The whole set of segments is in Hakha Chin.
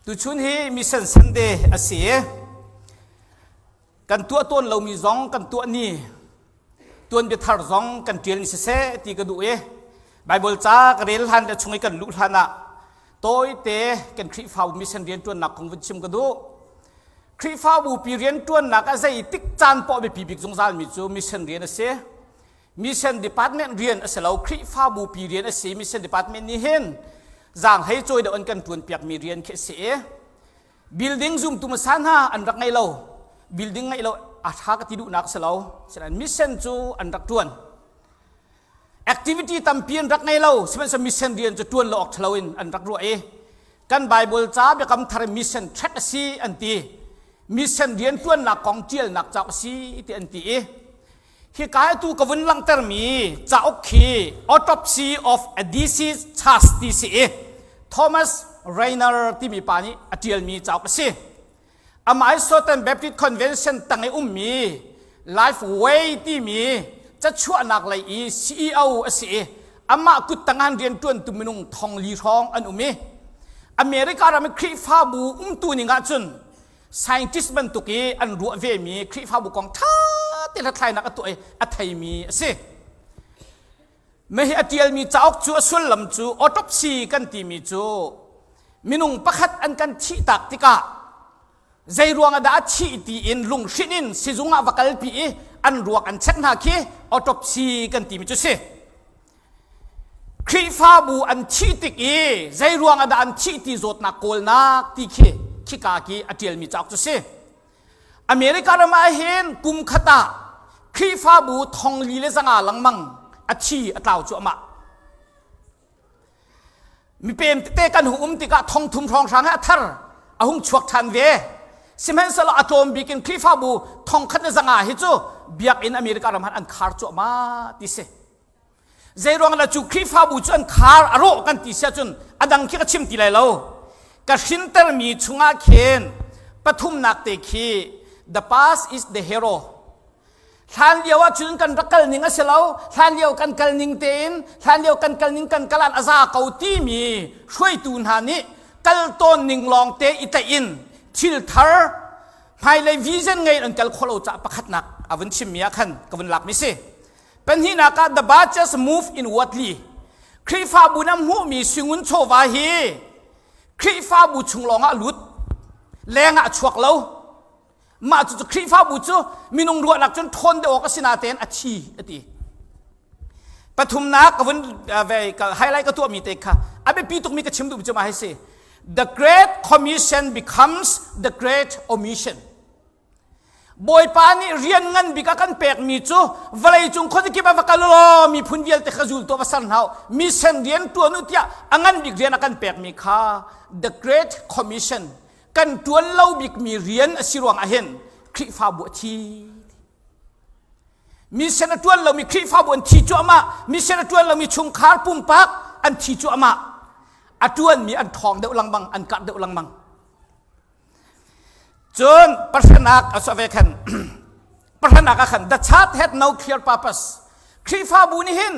Tuchun hi Mission Sunday a si i kan tuah tawn lomi zong kan tuah ni tuanbia thar zong kan ṭial ni siseh ti ka duh i Bible ca ka rel hlan le chung i kan luh hlan ah tawite kan Khrihfabu mission rianṭuannak kong vun chim ka duh. Khrihfabu pi rianṭuannak ah zeitik caan poah biapi bik zungzalmi cu mission rian a si. Mission department rian a si lo, Khrihfabu pi rian a si. Mission department nih hin zaanghlei cawi deuh an kan ṭuan piakmi rian khi a si i building zumtu hmasa hna an rak ngei lo. Building ngeih lo a ṭha ka ti duhnak a si lo. Sinain mission cu an rak ṭuan. Activity tampi an rak ngei lo. Sihmanhsehlaw mission rian cu ṭuan lo awk ṭha loin an rak ruah i kan Bible ca biakam thar in mission track a si an ti. Mission rian ṭuannak kong ṭialnak cauk a si ti an ti i Hika i tu ka vun langhtermi cauk khi Autopsy of a Deceased Church ti si i Thomas Rainer timi pa nih a ṭialmi cauk a si. Amah hi Southern Baptist Convention tang i ummi Lifeway timi cachuahnak lei i CEO a si i amah kut tang ah rianṭuantu minung thong li hrawng an um i America ram i Khrihfabu umtu ning ahcun scientist bantuk i an ruah vemi Khrihfabu kong ṭha te hlathlainak a tuah i a theimi a si. Mah hi a ṭialmi cauk cu a sullam cu autopsy kan timi cu minung pakhat an kan thihtak tikah zei ruang ah dah a thih tiin lunghrinh in sizung ah va kalpi i an ruak an check hna khi autopsy kan timi cu si. Khrihfabu an thih tik i zei ruang ah dah an thih ti zawtnak kawlnak ti khi khika khi a ṭialmi cauk cu si. America ram ah hin kum khat ah Khrihfabu thong li le zanga lengmang a thi a tlau cuahmah. Mipem tete kan hung um tikah thong thum hrawnghrang he a thar a hung chuak ṭhan ve. Sihmanhsehlaw a tlawm bik in Khrihfabu thong khat le zanga hi cu biakinn America ram han an khar cuahmah ti si. Zeiruang dah cu Khrihfabu cu an khar a rawh kan ti siah cun a dang khi ka chim ti lai lo. Ka hrintermi chungah khin pathumnak te khi the past is the hero. Hlan lio ah cun kan rak kal ning a si lo. Hlan lio kan kal ning tein, hlan lio kan kal ning kan kalan a za ko timi hruaitu hna nih kal tawn ning lawng te i tlaih in thil thar hmailei vision ngei an kal khawh lo caah pakhatnak a vun chimmi ah khan ka vun lakmi si. Pahnihnak ah the budgets move inwardly. Khrihfabu na hmuhmi singun chawva hi Khrihfabu chung lawngah lut, lengah a chuak lo. Mah cu Khrihfabu cu minung ruahnak cun ṭhawn deuh awk a si natein a thi a ti. Pathumnak ka vun ve ka highlight ka tuahmi te kha a biapi tukmi ka chim duhmi cu mah hi si. The Great Commission becomes the Great Omission. Bawipa nih rian ngan bik a kan pekmi cu vawleicung khuazakip ah va kal law miphun vialte kha zul tuah va ser hna u mission rian tuan u tiah a ngan bik rian a kan pekmi kha the great commission kan tuan lo bikmi rian a si ruang ah hin Khrihfabu a thi mission a tuan lomi Khrihfabu an thi cuahmah mission a tuan lomi chungkhar pumpak an thi cuahmah a tuanmi an thawng deuh lengmang an karh deuh lengmang Cun pahranak a ve khan pahranak ah khan the church had no clear purpose. Khrihfabu nih hin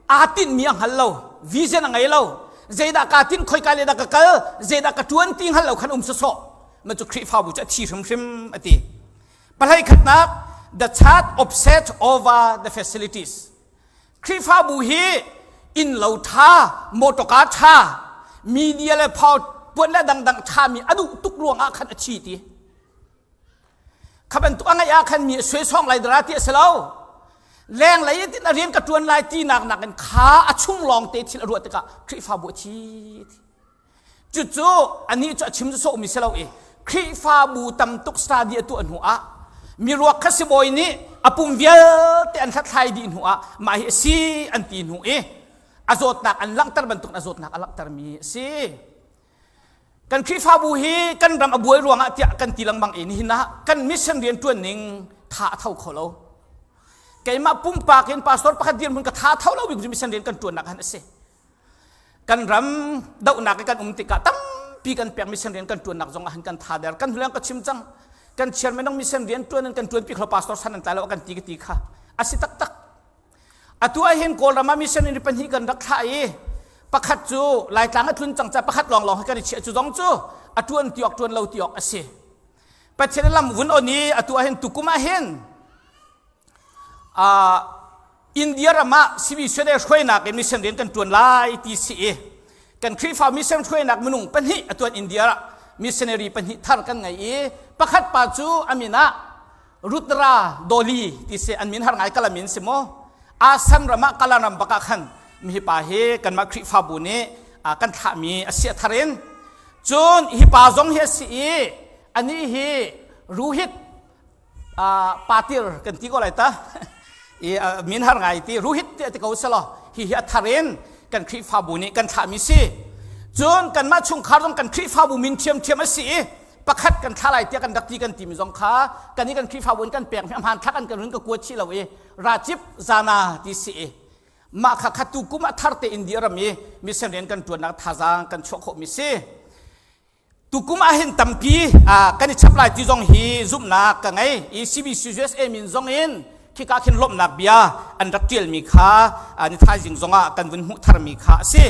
aa tinhmi a hngal lo, vision a ngei lo. Zeidah kaa tinh, khoika le dah ka kal, zeidah ka ṭuan ti hngal lo khan um sawsawh. Ma cu Khrihfabu cu a thi hrimhrim a ti. Pahlei khatnak the church obsessed over the facilities. Khrihfabu hi innlo ṭha, mawṭawka ṭha, media le phau puan le dangdang ṭhami a duh tuk ruangah khan a thi ti. Kha bantuk a ngeih ah khan mi a suaisawng lai dara ti a si lo. Lenglei in a rian ka ṭuan lai ti nak nakin kha a chung lawng te thil a ruah tikah Khrihfabu a thi. Cucu anih cu a chim sawhmi si lo i Khrihfabu tam tuk study a tuah hnu ah miruak kha sibawi nih a pum vialte an hlathlai dih hnu ah mah hi a si an ti hnu i a zawtnak an langhter bantuk a zawtnak a langhtermi a si. Kan Khrihfabu hi kan ram a buai ruangah tiah kan ti lengmang i nihin ah kan mission rian ṭuan ning tha a tho kho lo. Keimah pumpak in pastor pakhat dirhmun ka tha tho lo bik cu mission rian kan ṭuannak han a si. Kan ram dohnak i kan um tikah tampi kan pek mission rian kan ṭuannak zong ah hin kan tha der. Kan hnulang ka chim cang. Kan chairman dong mission rian ṭuan in kan ṭuanpi kho pastor san an tlai lo kan ti ka ti kha. A si taktak. Atu ah hin Kawlram ah mission in pahnih kan rak thlah i pakhat cu Laitlang a tlun cang ca pakhat lawnglawng hi kan i chiah cu zong cu. A ṭuan ti awk ṭuan lo ti awk a si. Pathian lam vun on i atu ah hin tukum ah hin India ram ah CBCA hruainak in mission rian kan ṭuan lai ti si i kan Khrihfa mission hruainak minung pahnih atuan India ah missionary pahnih thar kan ngei i pakhat pa cu a min ah Rudra Doli ti si an min har ngai kalamin si mu Assam ram ah Kalaram bak ah khan mi pa hi kanmah Khrihfabu nih kan thlahmi a si a thar in cun hi pa zong hi a si i anih hi Ruhit patir kan ti ko lai ta i min har ngai ti ruhit ti ti ko selaw hi hi a thar in kan Khrihfabu nih kan thlahmi si cun kanmah chungkhar zong kan Khrihfabu min ṭhiamṭhiam a si i pakhat kan thla lai tiah kan rak ti kan timi zong kha kan i kan Khrihfabu in kan pek mi hmaan thlak an kan run ka kuat chih lo i rachip zana ti si i mah kha kha tu kum a thar te India ram i mission rian kan ṭuannak thazaang kan chuah khawh mi si Tukum ahhin tampi kan i chap lai ti zong hi zumhnak ka ngei. I CBC USA min zong in khika khin lawmhnak bia an rak ṭialmi kha ni thaizing zongah kan vun hmuh tharmi kha a si.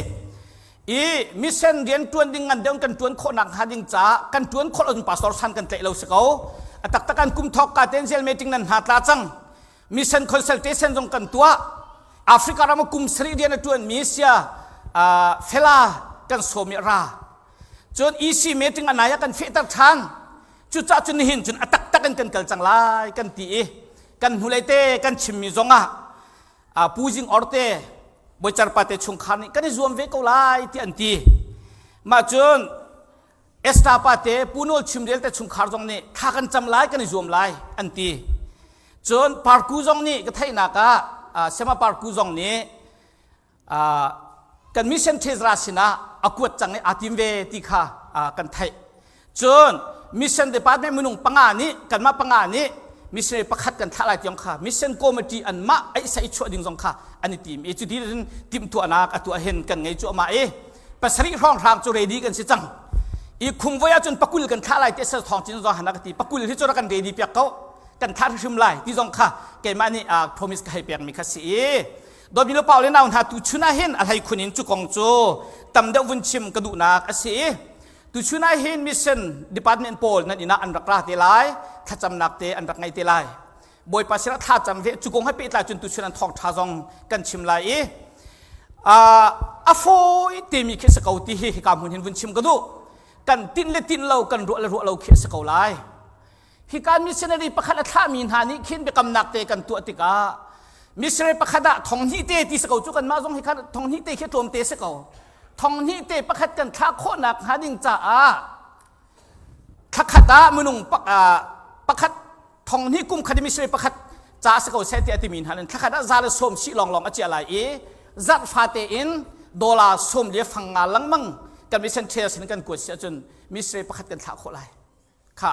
I mission rian ṭuan ding ngan deuh kan ṭuan khawhnak hnga ding caah kan ṭuan khawh lo pastor san kan tlaih lo si ko. A taktak an kum thawk ka ten zel meeting nan hna tla cang. Mission consultation zong kan tuah. Africa ram kum sarih rian a ṭuanmi sia fela kan sawm i ra. Cun EC meeting a nai ah kan fehter ṭhan. Cucaah cun nihin cun a taktak in kan kal cang lai kan ti i kan hnulei te kan chimmi zongah Pu Zing Or te Bawicar pa te chungkhar nih kan i zuam ve ko lai ti an ti. Mah cun Esther pa te Pu Nawl Chimrel te chungkhar zong nih thla kan cam lai kan i zuam lai an ti. Cun Parku zong nih ka theihnak ah Sema Parku zong nih kan mission Tezra sinah a kuat cang i aa tim ve ti kha kan theih. Cun mission department minung panga nih kanmah panga nih missionary pakhat kan thlah lai tiang kha mission committee anmah ai sai chuah ding zong kha an i tim i cuti in timhtuahnak a tuah hin kan ngei cuahmah i pasarih hrawnghrang cu ready kan si cang i khumvoi ahcun pakul kan thlah lai ti sal thawng cin zong hanak ti pakul hi cu rak kan ready piak ko kan thlah hrim lai ti zong kha keimah nih promise ka hei pek mi kha si i Dawtmi nu pau le nau hna tuchun ah hin a hleikhun in cu kong cu tam deuh vun chim ka duhnak a si i tuchun ah hin mission department pawl nan inn ah an rak ra te lai thlacamnak te an rak ngei te lai Bawipa sinah thlacam ve cu kong he pehtlai cun tuchun an thawngṭha zong kan chim lai i a fawi temi khi si ko ti hi hika hmun hin vun chim ka duh kan tinh le tinh lo kan ruah le ruah lo khi a si ko lai Hika missionary pakhat a thlahmi hna nih khin biakamnak te kan tuah tikah missionary pakhat ah thong hnih te ti si ko cu kanmah zong hi khan thong hnih te khi tlawmte si ko thong hnih te pakhat kan thlah khawhnak hnga ding caah thlakhat ah minung pakhat thong hnih kum khat missionary pakhat ca si ko seh tiah timi hna in thlakhat ah za le sawm sih lawnglawng a chia lai i zarh fate in dollar sawm le fang nga lengmang kan mission trail sin kan kuat si ahcun missionary pakhat kan thlah khawh lai Kha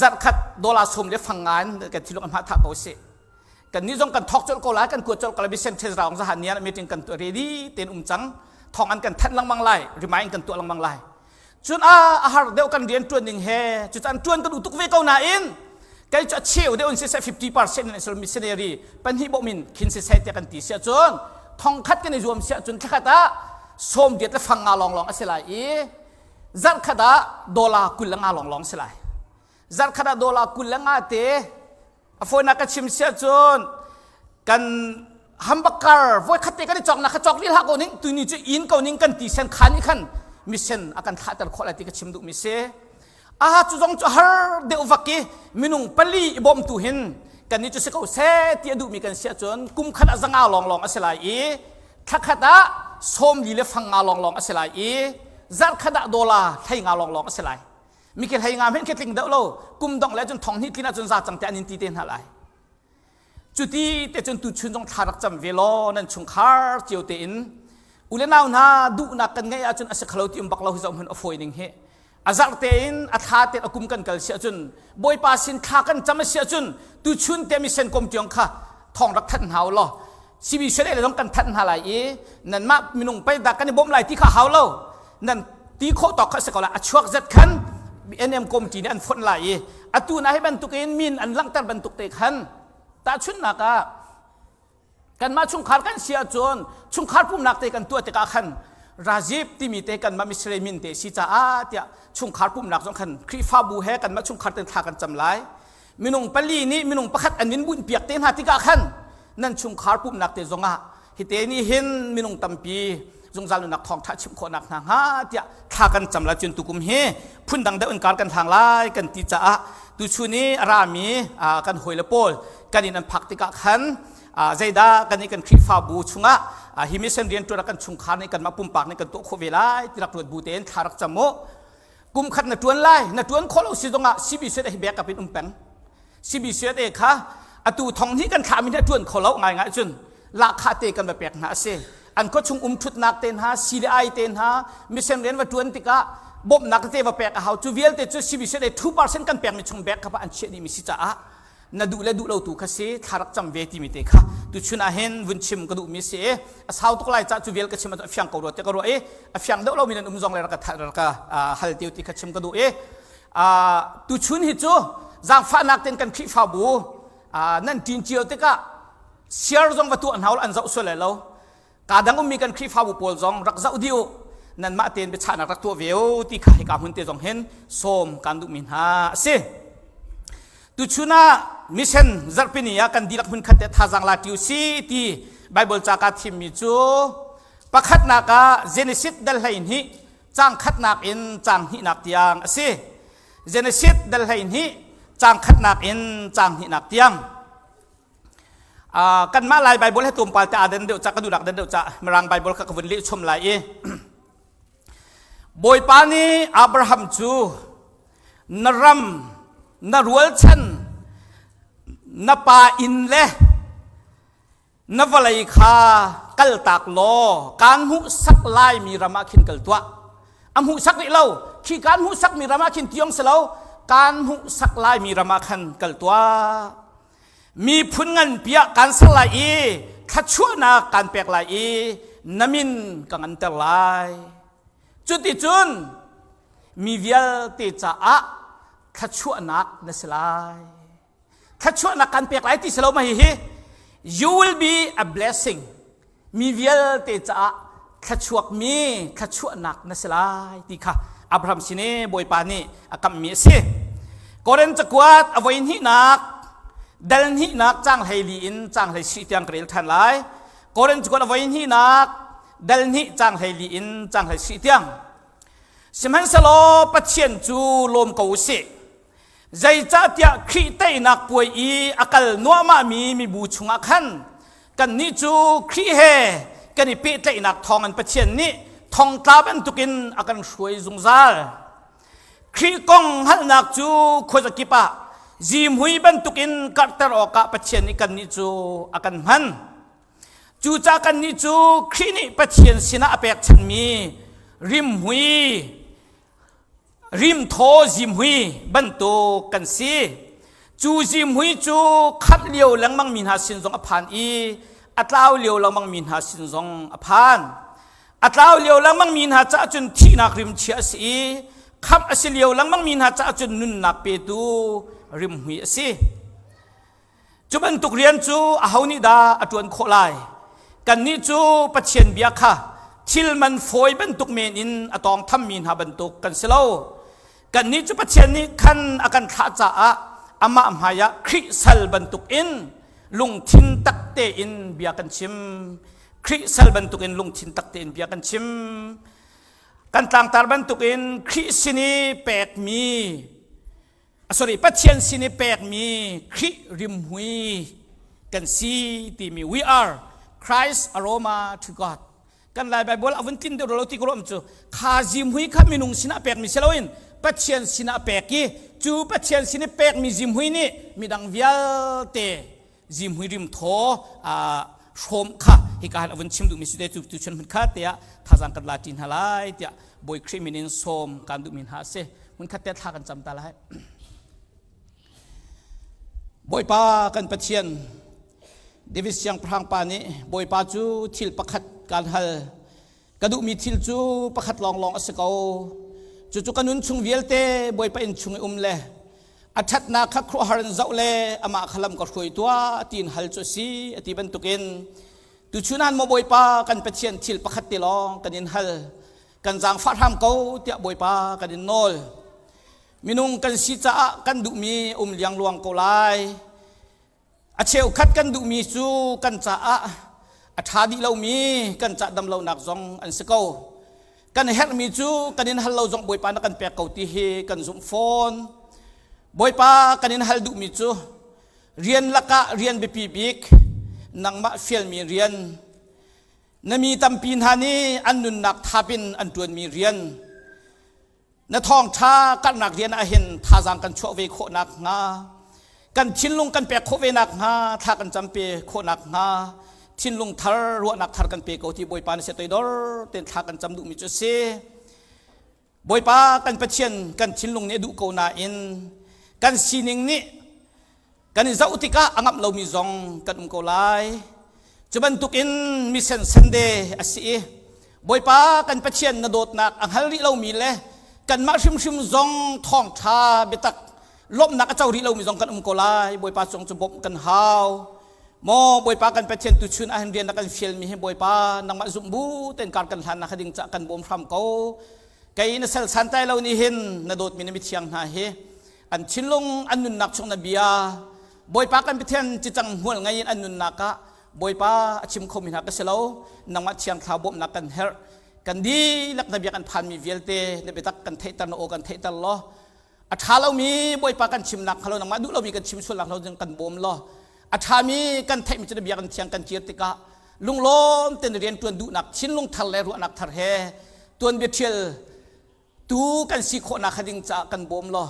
zarhkhat dollar sawm le fang nga in kan thilung hma thah ko si. Kan ni zong kan thok colh ko lai kan kuat colh ko lai mission thes raung zahan nian meeting kan tuah ready ten um cang thong an kan thanh lengmang lai remind kan tuah lengmang lai cun a a har deuh kan rian tuan ding he cucan tuan kan utuk ve ko nain kai cu a cheu deuh in siseh 50% in isol missionary pahnih bawm in khin siseh tiah kan ti sia cun thong khat kan i zuam sia cun thlakhat ah sawm diat le fang nga long long a si lai i zarhkhat ah dollar 25 lawnglawng si lai zarhkhat ah dollar 25 te a fawinak ka chim sia cun kan hambakar voi khat te kan i cawk nak kha cawk rih hlah ko ning tuni cu in ko ning kan ti sen khan i khan mission a kan thlahter khawh lai ti ka chim duh mi si a cu zong cu har deuh vak i minung pali i bawm tu hin kan ni cu si ko se ti a duh mi kan sia cun kum khat ah zanga lawng lawng a si lai i thlakhat ah sawm li le fang nga lawnglawng a si lai i zarhkhat ah dollar hlei nga lawnglawng a si lai mikhi hlei nga hmenh khi tling deuh lo kum dongh le cun thong hnih tlin ahcun za cang te an in ti te hna lai cuti te cun tuchun zong thla rak cam ve law nan chungkhar cio te in u le nau hna duhnak kan ngeih ahcun a si khalo ti um bak lo hi zoh hmun a fawi ning hi a zarh tein a thla tein a kum kan kal si ahcun Bawipa sin thla kan cam a si ahcun tuchun te mission kom tiang kha thawng rak thanh hna u law CBC le zong kan thanh hna lai i nanmah minung pei dah kan i bawmh lai ti kha hau lo nan ti khawh tawk kha si ko lai a chuak zet khan NM committee nih an fonh lai i atu na hi bantukin min an langhter bantuk te khan tahchunhnak ah kanmah chungkhar kan si ahcun chungkhar pumnak te kan tuah tikah khan. Rajib timi te kanmah missionary min te si caah tiah chungkhar pumhnak zong khan Khrihfabu he kanmah chungkhar ten thla kan cam lai. Minung pali nih minung pakhat an in bunh piak te hna tikah khan nan chungkhar pumhnak te zongah hite nih hin minung tampi zungzal nunnak thawngṭha chimh khawhnak hna hnga tiah thla kan cam lai cun tukum hi phundang deuh in kar kan hlang lai kan ti caah tuchun i a rami kan hawile pawl kan in an phak tikah khan zeidah kan i kan Khrihfabu chungah hi mission rianṭuan ah kan chungkhar nih kanmah pumpak nih kan tuah khawh ve lai ti rak ruat bu tein thla rak cam u. Kum khat na ṭuan lai, na ṭuan khawh lo si zongah CBCUSA hi backup in um peng. CBCUSA kha atu thong hnih kan thlahmi hi a ṭuan kho lo ngaingai cun lahkhah te kan va pek hna a si. An khuachung um ṭhutnak te hna, si le ai te hna, mission rian va ṭuan tikah bawmhnak te va pek a hau. Cu vialte cu CBCUSA 2% kan pekmi chung backup ah an chiah dihmi si caah na duh le duh lo tu kha si thla rak cam ve timi te kha tuchun ah hin vun chim ka duhmi si i a sau tuk lai ca cu vial ka chim a fiang ko rua te ka ruah i a fiang deuh lomi nan um zong le rak ka rak ka hal tiu ti kha chim ka duh i tuchun hi cu zaangfahnak ten kan Khrihfabu nan ṭin cio tikah siar zong va tuah hna an zoh sual lai lo Kaa dang ummi kan Khrihfabu pawl zong rak zoh dih u. Nanmah tein biachahnak rak tuah ve u ti kha hika hmun te zong hin sawm kan duhmi hna a si. Tuchun ah mission zarhpini ah kan dihlak hmun khat te thazaang la ṭi u si ti Bible ca kaa thimmi cu pakhatnak ah Genesis dal 12 caang khatnak in caang hnihnak tiang a si. Genesis dal 12 caang khatnak in caang hnihnak tiang. Kanmah Lai Bible he tlawmpal te aa den deuh ca ka duhnak den deuh ca Mirang Bible kha ka vun leh chom lai i Bawipa nih Abraham cu na ram na rualchan na pa inn le na vawlei kha kaltak law kaan hmuhsak laimi ram ah khin kal tuah a hmuhsak rih lo khi kaan hmuhsakmi ram ah khin tiong si lo kaan hmuhsak laimi ram ah khan kal tuah Miphun nganpi ah kaan ser lai i thluachuahnak kaan pek lai i na min ka nganter lai. Cuticun mi vialte caah thluachuahnak na si lai. Thluachuahnak kaan pek lai ti si lo ma hihi you will be a blessing. Mi vialte caah thluachuakmi thluachuahnak na si lai ti kha Abraham sin i Bawipa nih a kamhmi a si. Korin cakuat a voi hnihnak dal hnihnak caang 14 in caang 16 tiang ka rel ṭhan lai. Korin cakuat a voi hnihnak dal hnih caang 14 in caang 16 tiang. Sihmanhsehlaw Pathian cu lawm ko u sih. Zeicahtiah Khrih teinak puai i a kal nuahmahmi mibu chungah khan kannih cu Khrih he kan i pehtlaihnak thawngin Pathian nih thongtla bantukin a kan hruai zungzal. Khrih kong hngalhnak cu khuazakip ah zihmui bantukin karhter awkah Pathian nih kannih cu a kan hman. Cucaah kannih cu Khrih nih Pathian sinah a pekchanhmi rimhmui Rimthaw zimhui bantuk kan si. Cu zimhui cu khamh lio lengmang mi hna sin zong a phan i a tlau lio lengmang mi hna sin zong a phan. A tlau lio lengmang mi hna caah cun thihnak rimchia a si i khamh a si lio lengmang mi hna caah cun nunnak petu rimhmui a si. Cu bantuk rian cu aho nih dah a ṭuan khawh lai? Kannih cu Pathian bia kha thil man fawi bantuk men in a tawngthammi hna bantuk kan si lo. Kannih cu Pathian nih khan a kan thlah caah amah hmaiah Khrih sal bantukin lungthin tak tein bia kan chim. Khrih sal bantukin lungthin tak tein bia kan chim. Kan tlangtar bantukin Khrih sin i pekmi sorry Pathian sin i pekmi Khrih rimhmui kan si timi we are Christ aroma to God kan Lai Bible a vun tlin deuh lo ti ko cu kha zimhui kha minung sinah pekmi si loin Pathian sinah pek i cu Pathian sin i pekmi zimhui nih midang vialte zimhui rim thaw hrawm kha hika han a vun chim duhmi si te cu tu chun hmun khat te ah thazaang kan la ṭi hna lai tiah Bawi Khrih min in sawm kan duhmi hna a si hmun khat te thla kan cam ta lai Bawipa kan Pathian David siangpahrang pa nih Bawipa cu thil pakhat kan hal Ka duhmi thil cu pakhat lawnglawng a si ko. Cucu ka nun chung vialte Bawipa inn chung i um le a ṭhatnak kha khuaruahhar in zoh le amah kha lam ka hruai tuah tiin hal cu a si a ti bantukin. Tuchun han maw Bawipa kan Pathian thil pakhat te lawng kan in hal. Kan zaangfah hram ko tiah Bawipa kan in nawl. Minung kan si caah kan duhmi um liangluang ko lai. A cheukhat kan duhmi cu kan caah a ṭha dih lomi kan cah dam lonak zong an si ko. Kan herhmi cu kan in hal lo zong Bawipa na kan pek ko ti hi kan zumh fawn. Bawipa kan in hal duhmi cu rian lakah rian biapi bik nangmah fialmi rian na mi tampi hna nih an nunnak thap in an ṭuanmi rian na thawngṭha karhnak rian ah hin thazaang kan chuah ve khawh nakhnga kan thinlung kan pek khawh ve nakhnga thla kan cam pe khawh nakhnga thinlung thar ruahnak thar kan pe ko ti Bawipa na sia toidor tein thla kan cam duhmi cu a si. Bawipa kan Pathian kan thinlung nih a duh ko nain kan sining nih kan i zoh tikah a ngamh lomi zong kan um ko lai. Cu bantukin mission Sunday a si i Bawipa kan Pathian na dawtnak a hngal rih lomi le kanmah hrimhrim zong thawngṭha biatak lawmhnak a co rih lomi zong kan um ko lai. Bawipa cung cu bawmh kan hau. Maw Bawipa kan Pathian tuchun ah hin rian na kan fialmi hi Bawipa nangmah zumh bu tein kar kan hlan nak ding cah kan bawm hram ko. Kei na sal santai lo nih hin na dawtmi na mithiang hna hi an thinlung an nunnak chung na bia Bawipa kan Pathian cicang hmual ngei in an nunnak ah Bawipa a chim khomi hna ka si lo nangmah thiang thlarau bawmhnak kan herh kan dihlak na bia kan phanmi vialte na biatak kan theihter na aw kan theihter law A ṭha lomi Bawipa kan chimnak hnga lo nangmah duh lomi kan chim sualnak lo kan bawm law a ṭhami kan theihmi cu na bia kan thiang kan kir tikah lunglawm tein rian ṭuan duhnak thinlung thar le ruahnak thar he tuanbia ṭhial tu kan si khawhnak kha ding caah kan bawm law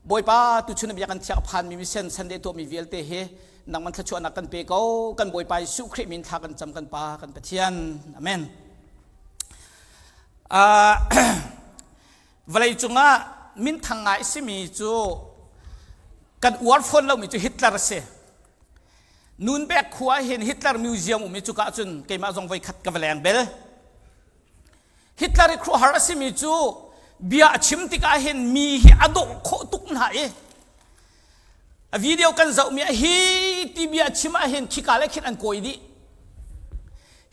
Bawipa tuchun na bia kan thiang a phanmi misen Sunday tuahmi vialte hi nangman thluachuahnak kan pe ko kan Bawipa Jesuh Khrih min thla kan cam kan Pa kan Pathian amen uh, Vawleicung ah minthang ngai simi cu kan uar fawn lomi cu Hitler a si. Nunbek khua hin Hitler Museum um i cuka cun keimah zong voikhat ka va leng bel. Hitler i khuahar a simi cu bia a chim tikah hin mi hi a dawh khawh tuk hna i a video kan zohmi ah hi ti bia chim ah hin khika le khin an kawi dih.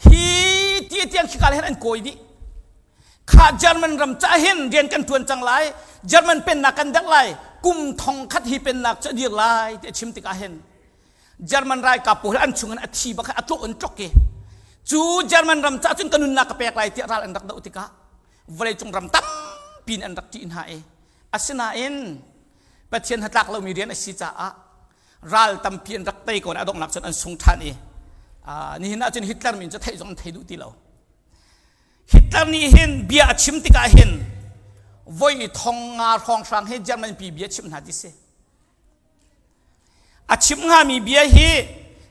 Hi ti tiang khika le hin an kawi dih. Kha German ram ca hin rian kan ṭuan cang lai, German pennak kan derh lai, kum thong khat hi pennak cu a dir lai ti a chim tikah hin German ralkap pawl an chungin a thi bak a tlawh in tlok i cu German ram ca cun ka nunnak ka pek lai tiah ral an rak doh tikah vawleicung ram tampi in an rak ṭih hna i asinain Pathian hnatlak lomi rian a si caah ral tampi an rak tei ko a donghnak cun an sung ṭhan i nihin ah cun Hitler min cu theih zong an thei duh ti lo. Hitler nih hin bia a chim tikah hin voi thong nga hrawnghrang hi German pi bia chim hna ti si. A chim hngami bia hi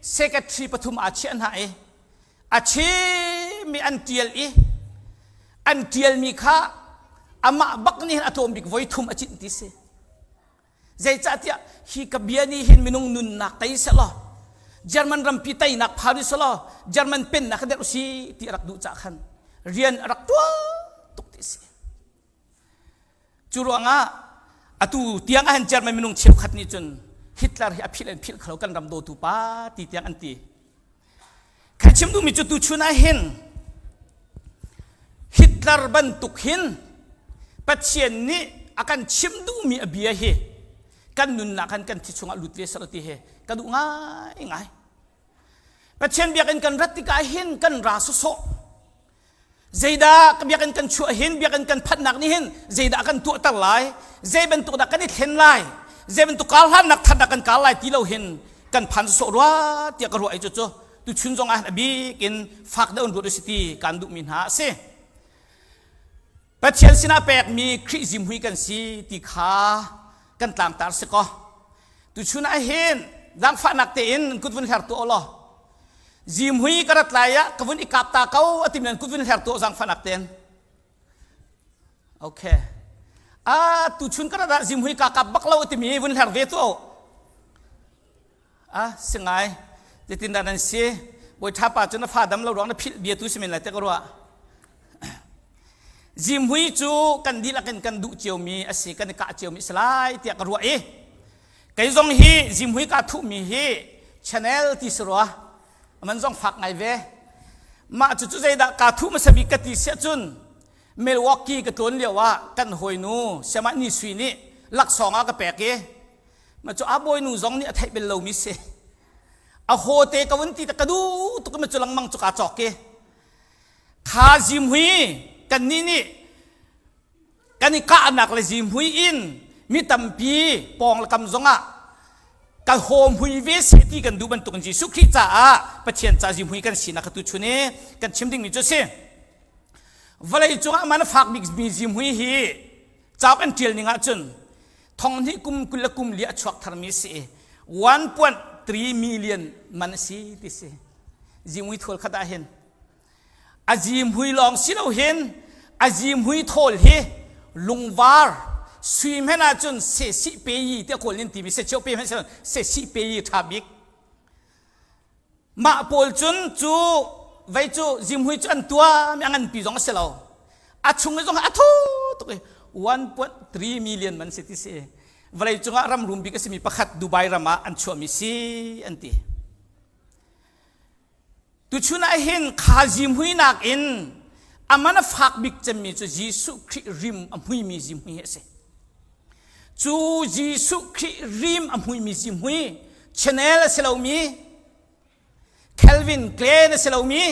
secretary pathum aa chiah hna i a chimmi an tial i an tialmi kha amah bak nih hin a tlawm bik voi thum a cinh ti si. Zeicahtiah hi ka bia nih hin minung nunnak tei sehlaw German rampi teinak phan u selaw German pennak kha derh usih ti a rak duh caah khan rian a rak tuan tuk ti a si. Cu ruangah atu tiang ah hin German minung cheukhat nih cun Hitler hi a philh an philh kho kan ram dawtu pa ti tiang an ti. Kai chim duhmi cu tuchun ah hin Hitler bantuk hin Pathian nih a kan chimh duhmi a bia hi kan nunnak han kan thi chungah lut ve selaw ti hi ka duh ngai ngai. Pathian biakinn kan rat tikah hin kan ra sawsawh. Zeidah ka biakinn kan chuah hin biakinn kan phanhnak nih hin zeidah kan tuahter lai zei bantuk dah kan i thlen lai zei bantuk kar hlannak that dah kan kar lai ti lo hin kan phan sawh rua tiah ka ruah i cucu tuchun zong ah a bik in fak deuh in ruat u si ti kan duhmi hna a si Pathian sinah pekmi Khrih zimhui kan si ti kha kan tlangtar si kaw tuchun ah hin zaangfahnak tein kut vun hler tuah law zimhui ka rat lai ah ka vun i kap ta ko a tim nan kut vun hler tuah zaangfahnak tein okay a tuchun ka rat ah zimhui ka kap bak lo a timi vun hler ve tuah a si ngai zeitin dah nan si bawi ṭha pa cu na fa dam lo ruang na philh bia tu si men lai te ka ruah zimhui cu kan dihlak in kan duh ciomi a si kan i kah ciomi a si lai tiah ka ruah i kei zong hi zimhui kaa thuhmi hi channel ti si rua man zong fak ngai ve. Mah cucu zeidah kaa thuh hmasa bik ka ti siah cun Milwaukee ka tlawn lio ah kan hawinu Siamah Ni Sui nih laksawng ah ka pek i mah cu a bawinu zong nih a theih bel lomi si. A hawte ka vun ti ka duh tuk i cu lengmang cu kaa cawk i kha zimhui kannih nih kan i kahnak le zimhui in mi tampi pawng le kam zongah kan hawmhui ve seh ti kan duh bantukin Jesuh Khrih caah Pathian ca zimhui kan sinak kha tuchun i kan chim dingmi cu a si. Vawlei cungah man a fak bikmi zimhui hi cauk an ṭial ning ahcun thonghnih kum 20 le kum li a chuak tharmi a si i 1.3 million man a si ti si. Zimhui thual khat ah hin A zimhui lawng si lo hin a zimhui thawl hi lungvar sui hmenh ahcun sehsih pe yi tiah kawl nih an timi secheu pe hmenh si sehsih pe yi ṭha bik. Mah pawl cun cu vei cu zimhui cu an tuah mi a nganpi zong a si lo. A chung i zong a thu tuk i 1.3 million man si ti si. Vawlei cungah ram rum bik a simi pakhat Dubai ram ah an chuahmi si an ti. Tuchun ah hin kha zimhuinak in a man a fak bik cemmi cu Jesuh Khrih rim a hmuimi zimhui hi a si. Cu Jesuh Khrih rim a hmuimi zimhui Chanel a si lomi Calvin Klein a si lomi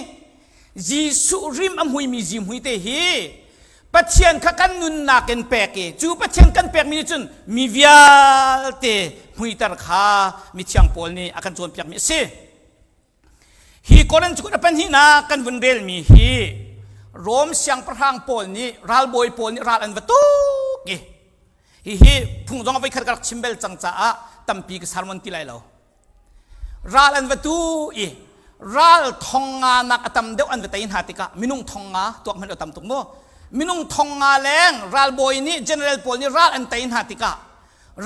Jesuh rim a hmuimi zimhui te hi Pathian kha kan nunnak in pek i cu Pathian kan pekmi nih cun mi vialte hmuiter kha mithiang Paul nih a kan cawnpiakmi a si. Hi Korin cu a pahnihnak kan vun relmi hi Rom siangpahrang pawl nih ralbawi pawl nih ral an va tuk i hihi phung zong a voikhat ka rak chim bel cang caah tampi ka sermon ti lai lo. Ral an va tu i ral thong nga nak a tam deuh an va tei hna tikah minung thong nga tuak hmanh a tam tuk mu minung thong nga leng ralbawi nih general pawl nih ral an tei hna tikah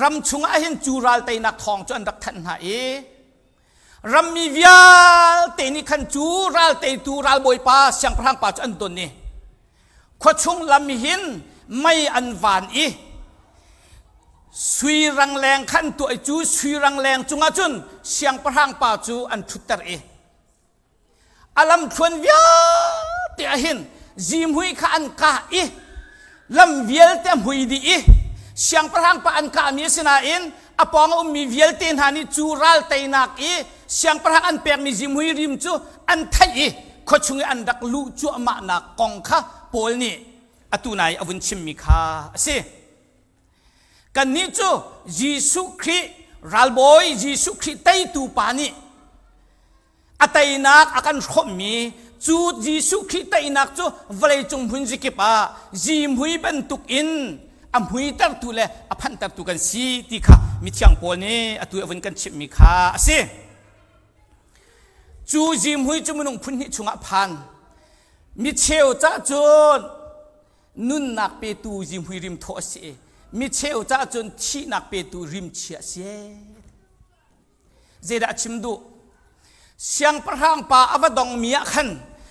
ram chungah hin cu ral teinak thawng cu an rak thanh hna i Rammi vialte nih khan cu ral teitu ralbawipa siangpahrang pa cu an don i khuachung lam hin mei an van i sui rangleng khan tuah i cu sui rangleng cungah cun siangpahrang pa cu an ṭhutter i A lamthluan vialte ah hin zimhui kha an kah i lam vialte a hmui dih i siangpahrang pa an kahmi a si nain a pawng a ummi vialte hna nih cu ral teinak i siangpahrang an pekmi zimhui rim cu an theih i khuachung i an rak luh cuahmahnak kong kha Paul nih atu nai a vun chimmi kha a si. Kannih cu Jesuh Khrih ralbawi Jesuh Khrih teitu pa nih a teinak a kan hrawmhmi cu Jesuh Khrih teinak cu vawleicung hmun zikip ah zihmui bantuk in a hmuitertu le a phanhtertu kan si ti kha mithiang Paul nih atu a vun kan chimhmi kha a si. Cu zihmui cu minung phun hnih chungah phan. Micheu cah cun nunnak petu zihmui rim thaw a si i micheu cah cun thihnak petu rimchia a si. Zeidah a chim duh? Siangpahrang pa a va dongmi ah khan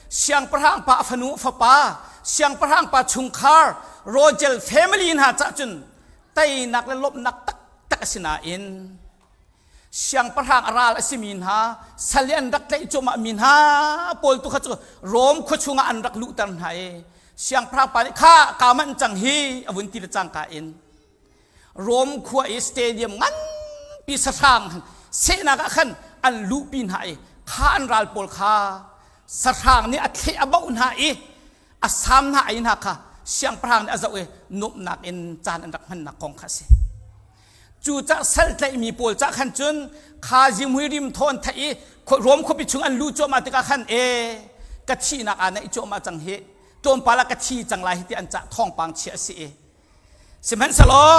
siangpahrang pa a fanu a fapa siangpahrang pa chungkhar royal family hna cah cun teinak le lawmhnak taktak a si nain siangpahrang a ral a simi hna sal i an rak tlaih cuahmah mi hna pawl tu kha cu Rom khua chungah an rak luhter hna i siangpahrang pa nih kha kaa manh cang hi a vun ti le cangka in Rom khua i stadium nganpi sahrang sehnak ah khan an luhpi hna i kha an ral pawl kha sahrang nih a thleh a bauh hna i a sam hna ai hna kha siangpahrang nih a zoh i nuamhnak in caan an rak hmannak kong kha a si. Cucah sal tlaihmi pawl cah khan cun kha zimhui rim thawn theih i Rom khuapi chung an luh cuahmah tikah khan e ka thihnak aa naih cuahmah cang hi tlawmpal ah ka thi cang lai hi ti an cah thawngpang chia a si i Sihmanhsehlaw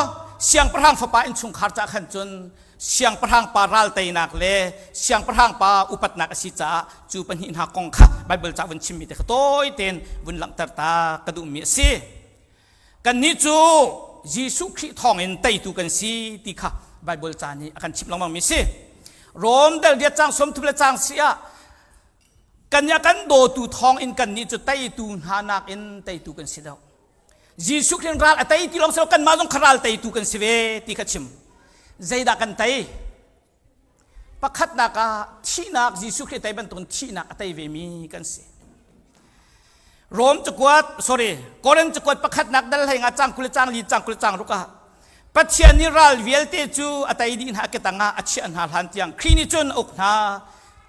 siangpahrang fapa innchungkhar cah khan cun siangpahrang pa ral teinak le siangpahrang pa upatnak a si caah cu pahnih hna kong kha Baibal ca vun chimmi te kha tawi tein vun langhter ta ka duhmi a si. Kannih cu Jesuh Khrih thawngin teitu kan si ti kha Baibal ca nih a kan chimh lengmangmi a si. Rom dal riat cang 30 le cang si ah kan nih a kan dawtu thawngin kannih cu teitu hna nakin teitu kan si deuh. Jesuh Khrih ral a tei ti lawng si lo kanmah zong kha ral teitu kan si ve ti kha chim. Zeidah kan tei? Pakhatnak ah thihnak Jesuh Khrih tei bantukin thihnak a tei vemi kan si. Rom cakuat sorry Korin cakuat pakhatnak dal hlei nga cang 20 cang li cang 20 cang ruk ah Pathian nih ral vialte cu a tei dih hna ketang ah a chiah hna hlan tiang Khrih nih cun a uk hna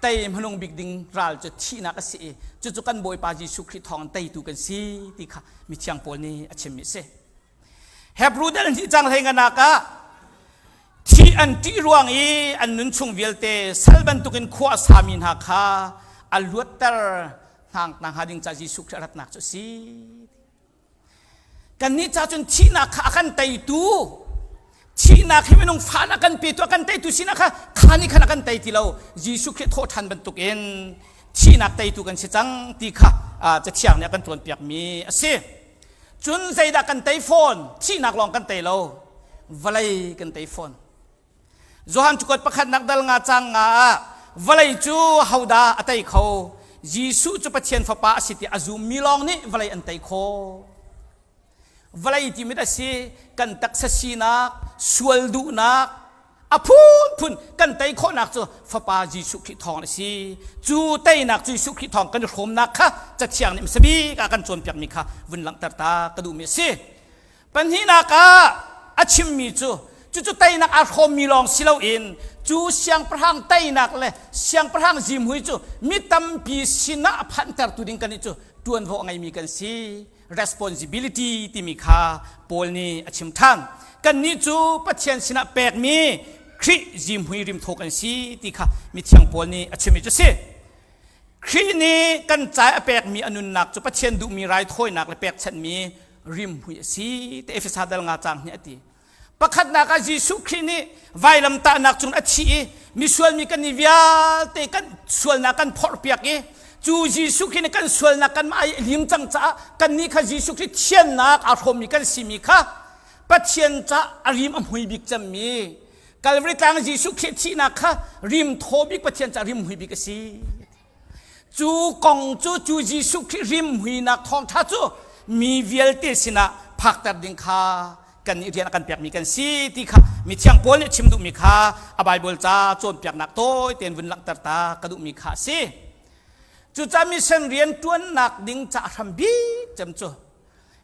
tei hmanung bik ding ral cu thihnak a si i cucu kan Bawipa Jesuh Khrih thawng teitu kan si ti kha mithiang Paul nih a chimmi a si. Hebrew dal hnih cang hlei nganak ah thi an ṭih ruang i an nun chung vialte sal bantukin khua a sami hna kha a luatter hna hnga ding ca Jesuh Khrih a ratnak cu a si. Kannih ca cun thihnak kha a kan teitu thihnak hi minung fa a kan petu a kan teitu sinak kha kha nih khan a kan tei ti lo Jesuh Khrih thawh ṭhan bantukin thihnak teitu kan si cang ti kha Cathiang nih a kan cawnpiakmi a si. Cun zeidah kan tei fawn? Thihnak lawng kan tei lo. Vawlei kan tei fawn. Johan cakuat pakhatnak dal nga cang nga ah vawlei cu hodah a tei kho? Jesuh cu Pathian Fapa a si ti a zummi lawng nih vawlei an tei khawh. Vawlei ti mit a si, kan taksa sinak, sual duhnak, a phunphun kan tei khawhnak cu Fapa Jesuh Khrih thawng a si. Cu teinak cu Jesuh Khrih thawng kan i hrawmnak kha Cathiang nih hmasa bik ah kan cawnpiakmi kha vun langhter ta ka duhmi a si. Pahnihnak ah a chimmi cu cucu teinak aa hrawmmi lawng si loin cu siangpahrang teinak le siangpahrang zimhui cu mi tampi sinah a phanhtertu ding kan nih cu ṭuanvo a ngeimi kan si. Responsibility timi kha Paul nih a chim ṭhan. Kannih cu Pathian sinah pekmi Khrih zimhui rimthaw kan si ti kha mithiang Paul nih a chimmi cu si. Khrih nih kan ca a pekmi a nunnak cu Pathian duhmi raithawinak le pekchanhmi rimhmui a si te Efesa dal nga caang nih a ti. Pakhatnak ah Jesuh Khrih nih vailamtahnak cung a thi i misual mi kan i vialte kan sualnak kan phorhpiak i cu Jesuh Khrih nih kan sualnak kan mah i lim cang caah kannih kha Jesuh Khrih thiannak aa hrawmmi kan simi kha Pathian ca a rim a hmui bik cemmi Calvary tlang Jesuh Khrih thihnak kha rim thaw bik Pathian ca rim hmui bik a si. Cu kong cu cu Jesuh Khrih rimhuinak thawngṭha cu mi vialte sinah phakter ding kha kan nih rian a kan pekmi kan si ti kha mithiang Paul nih chim duhmi kha a Baibal ca cawnpiaknak tawi tein vun langhter ta ka duhmi kha a si. Cucaah mission rian ṭuannak ding ca hram bik cem cu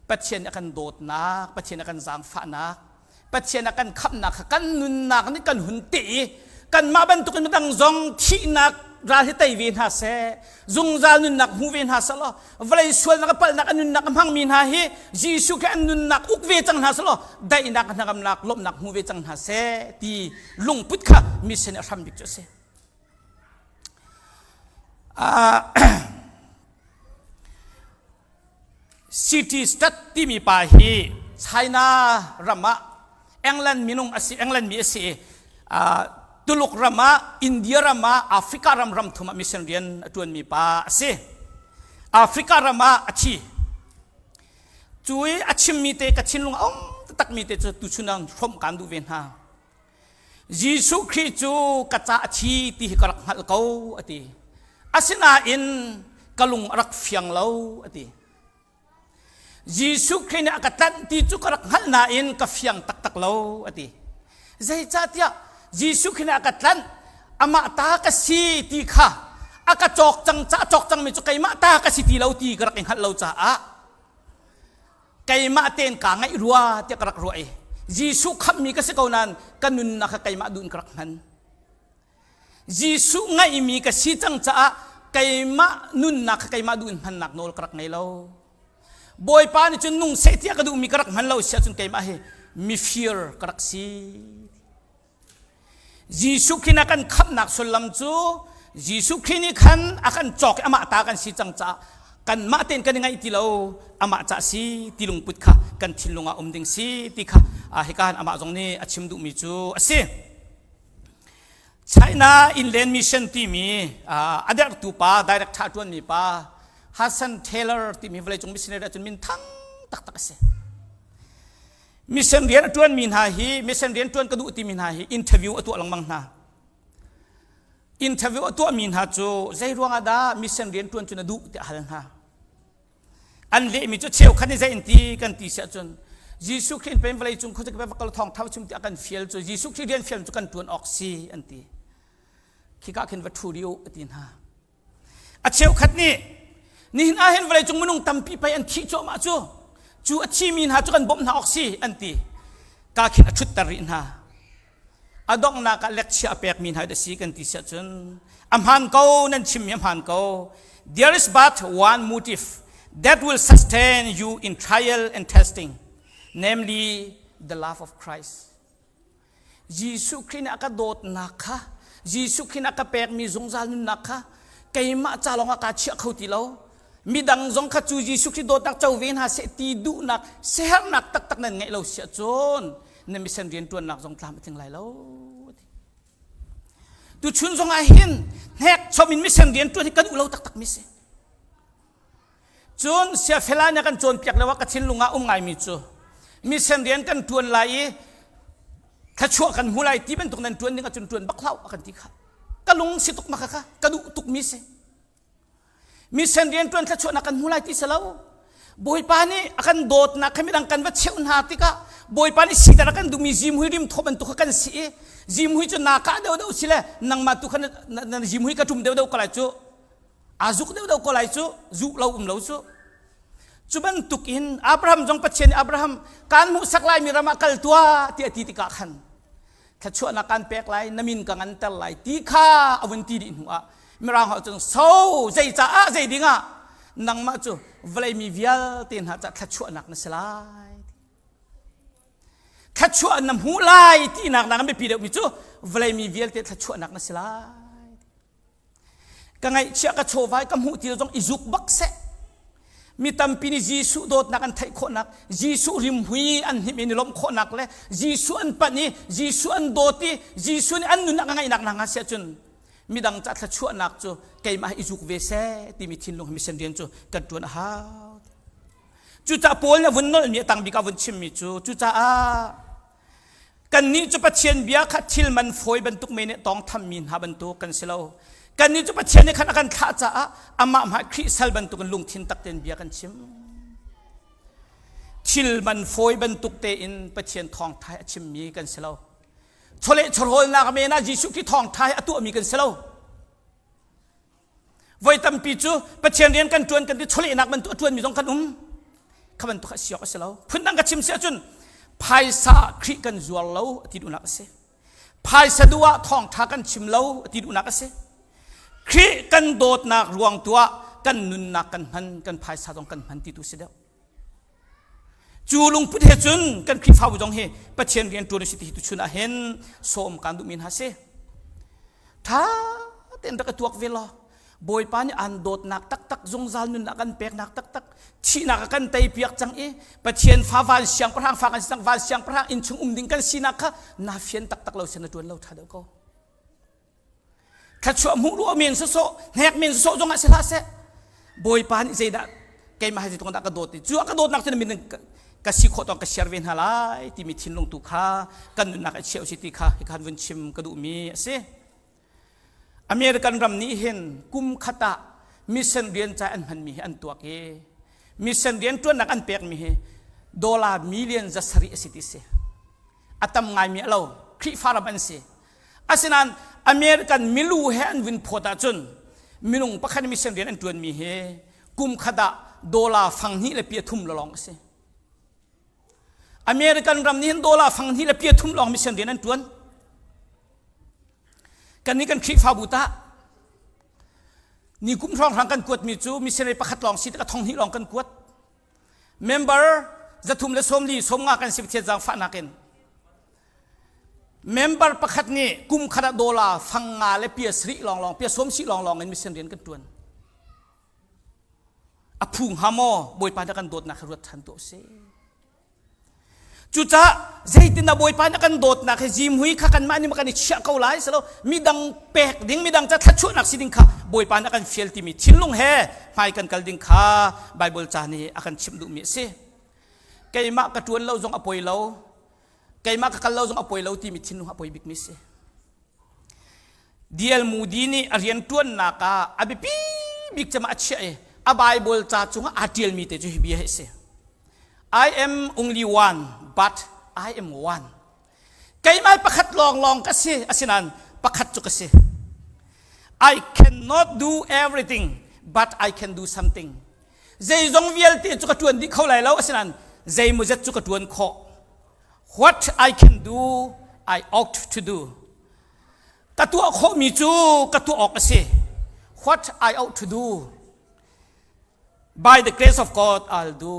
Pathian nih a kan dawtnak, Pathian a kan zaangfahnak, Pathian a kan khamhnak kha kan nunnak nih kan hun teh i kanmah bantukin midang zong thihnak ral hi tei ve hna seh zungzal nunnak hmu ve hna seh law vawlei sualnak a palhnak a nunnak a hmangmi hna hi Jesuh khi an nunnak uk ve cang hna seh law daihnak hnangamnak lawmhnak hmu ve cang hna seh ti lungput kha mission a hram bik cu a si. City State timi pa hi China ram ah England minung a si England mi a si i Tuluk ram ah India ram ah Africa ram ram thum ah mission rian a ṭuanmi pa a si. Africa ram ah a thi. Cu i a chimmi te ka thinlung a um takmi te cu tuchun ah hrawmh kaan duh ve hna. Jesuh Khrih cu ka ca a thi ti hi ka rak hngalh ko a ti. Asinain ka lung a rak fiang lo a ti. Jesuh Khrih nih a ka tlanh ti cu ka rak hngalh nain ka fiang taktak lo a ti. Zeicahtiah Jesuh Khrih nih a ka tlanh amah ta ka si ti kha a ka cawk cang ca cawk cangmi cu keimah ta ka si ti lo ti ka rak i hngalh lo caah keimah tein kaa ngaih rua tiah ka rak ruah i Jesuh khamhmi ka si ko nain ka nunnak kha keimah duh in ka rak hman. Jesuh ngaihmi ka si cang caah keimah nunnak kha keimah duh in hmannak nawl ka rak ngei lo. Bawipa nih cun nung seh tiah ka duhmi ka rak hman lo si ahcun keimah hi mifir ka rak si. Jesuh Khrih a kan khamhnak sullam cu Jesuh Khrih nih khan a kan cawk i amah ta kan si cang caah kanmah tein kan i ngaih ti lo amah ca si ti lungput kha kan thinlung ah um ding si ti kha hika han amah zong nih a chim duhmi cu a si. China Inland Mission timi a derhtu pa director ṭuanmi pa Hudson Taylor timi vawleicung missionary ahcun min thang taktak a si. Mission rian a ṭuanmi hna hi mission rian ṭuan ka duh timi hna hi interview a tuah lengmang hna. Interview a tuahmi hna cu zei ruangah dah mission rian ṭuan cu na duh tiah a hal hna. An lehmi cu cheukhat nih zei in ti kan ti si ahcun Jesuh Khrih in pen vawlei cung khuazakip va kal thawng tha chim ti a kan fial cu Jesuh Khrih rian fial cu kan ṭuan awk si an ti. Khika khin va ṭhu rih u a ti hna. A cheukhat nih. Nihin ah hin vawleicung minung tampi pei an thih cuahmah cu. Cu a thimi hna cu kan bawmh hna awk si an ti. Ka khin a ṭhutter rih hna. A donghnak ah lekchia a pekmi hna a si kan ti siah cun a hmaan ko nan chimmi a hmaan ko. There is but one motive that will sustain you in trial and testing, namely the love of Christ. Jesuh Khrih nih a ka dawtnak kha Jesuh Khrih nih a ka pekmi zungzal nunnak kha keimah ca lawngah kaa chiah kho ti lo. Midang zong kha cu Jesuh Khrih dawtnak co ve hna seh ti duhnak siaherhnak taktak nan ngeih lo siah cun na mission rianṭuannak zong tlam a tling lai lo. Tuchun zong ah hin hnek chom in mission rianṭuan hi kan duh lo taktak mi si. Cun siafela nih a kan cawnpiak lio ah ka thinlung ah um ngaimi cu mission rian kan ṭuan lai i thluachuah kan hmu lai ti bantuk nan ṭuan ding ahcun ṭuan bak hlah a kan ti kha. Ka lung si tuk ma kha ka duh tukmi si. Mission rian ṭuan thluachuahnak kan hmu lai ti si lo. Bawipa nih a kan dawtnak kha midang kan va cheuh hna tikah Bawipa nih siter a kan duhmi zimhui rimthaw bantuk kha kan si i zimhui cu naa kah deuhdeuh si le nangmah tu kha na, na zimhui ka ṭum deuhdeuh ko lai cu aa zuk deuhdeuh ko lai cu zuh lo um lo cu cu bantuk in Abraham zong Pathian nih Abraham kaan hmuhsak laimi ram ah kal tuah tiah a ti tikah khan thluachuahnak kaan pek lai na min ka nganter lai ti kha a vun ti dih hnu ah mirang holh cun so zei caah zei ding ah nangmah cu vawlei mi vialte hna ca thluachuahnak na si lai thluachuah na hmuh lai tinak nak biapi deuhmi cu vawlei mi vialte thluachuahnak na si lai Ka ngaihchiah ka chawvai ka hmuh ti zong i zuk bak seh. Mi tampi nih Jesuh dawtnak an theih khawhnak, Jesuh rimhui an hnim in i lawmh khawhnak le Jesuh an panh i Jesuh an dawt i Jesuh nih an nunnak a ngaihnak hna siah cun midang ca thluachuahnak cu keimah i zuk ve seh timi thinlung mission rian cu kan ṭuan a hau. Cucaah Paul nih a vun nolhmi a tang bik ah a vun chimmi cu cucaah Kannih cu Pathian bia kha thil man fawi bantuk men nih tawngthammi hna bantuk kan si lo. Kannih cu Pathian nih khan a kan thlah caah amah hmai Khrih sal bantukin lungthin tak tein bia kan chim. Thil man fawi bantuk tein Pathian thawngṭha a chimmi kan si lo. Chawleh chawhrawlnak men ah Jesuh Khrih thawngṭha a tuahmi kan si lo. Voi tampi cu Pathian rian kan ṭuan kan ti chawlehnak bantuk a ṭuanmi zong kan um. Kha bantuk a si awk a si lo. Phundang ka chim si ahcun phaisa Khrih kan zuar lo a ti duhnak a si. Phaisa duh ah thawngṭha kan chim lo a ti duhnak a si. Khrih kan dawtnak ruang tu ah kan nunnak kan hman, kan phaisa zong kan hman ti tu si deuh. Cu lungput he cun kan Khrihfabu zong hi Pathian rian ṭuan a si ti hi tuchun ah hin sawm kaan duhmi hna si. Ṭha tein rak i tuak ve law Bawipa nih aan dawtnak taktak zungzal nunnak kan peknak taktak thihnak a kan teipiak cang i Pathian fa van siangpahrang fa kan si cang van siangpahrang inn chung um ding kan sinak kha na fian taktak lo sin na ṭuan lo ṭha deuh ko. Thluachuah hmuh ruah men sawsawh hnek men sawsawh zongah si hlah seh Bawipa nih zeidah keimah hi zeitluk dah ka dawt ti cu a ka dawtnak cu na min ka si khawh tawk ka share ve hna lai timi thinlung tu kha kan nunnak i chiah si ti kha hi khan vun chim ka duhmi a si American ram nih hin kum khat ah mission rian ca an hmanmi hi an tuak i mission rian ṭuannak an pekmi hi dollar million 700 a si ti si a tam ngaimi a lo Khrihfa ram an si Asinain American milu he an vun phawt ahcun minung pakhat mission rian an ṭuanmi hi kum khat ah dollar fang hnih le pia thum lawng a si. American ram nih hin dollar fang hnih le pia thum lawng mission rian an ṭuan. Kannih kan Khrihfabu tah ni kum hrawnghrang kan kuatmi cu missionary pakhat lawng si tikah thong hnih lawng kan kuat. Member 340 90 kan si Pathian zaangfahnak in Member pakhat nih kum khat ah dollar fang nga le pia sarih lawnglawng pia sawm sih lawnglawng in mission rian kan ṭuan. A phu hnga maw Bawipa na kan dawtnak hi ruat ṭhan tuah usih. Cucaah zeitindah Bawipa na kan dawtnak hi zimhui kha kanmah nih kan i chiah ko lai silo midang pek ding midang ca thluachuahnak si ding kha Bawipa na kan fial timi thinlung he hmai kan kal ding kha Bible ca nih a kan chimh duhmi a si. Keimah ka ṭuan lo zong a poi lo keimah ka kal lo zong a poi lo timi thinlung a poi bikmi si. D.L. Moody nih a rianṭuannak ah a biapi bik cem ah a chiah i a Bible ca cungah aa ṭialmi te cu hi bia hi a si. I am only one, but I am one. Keimah pakhat lawnglawng ka si, asinain pakhat cu ka si. I cannot do everything, but I can do something. Zeizong vialte cu ka ṭuan dih kho lai lo asinain zeimawzet cu ka ṭuan khawh. What I can do, I ought to do. Ka tuah khawhmi cu ka tuah awk a si. What I ought to do, by the grace of God I'll do.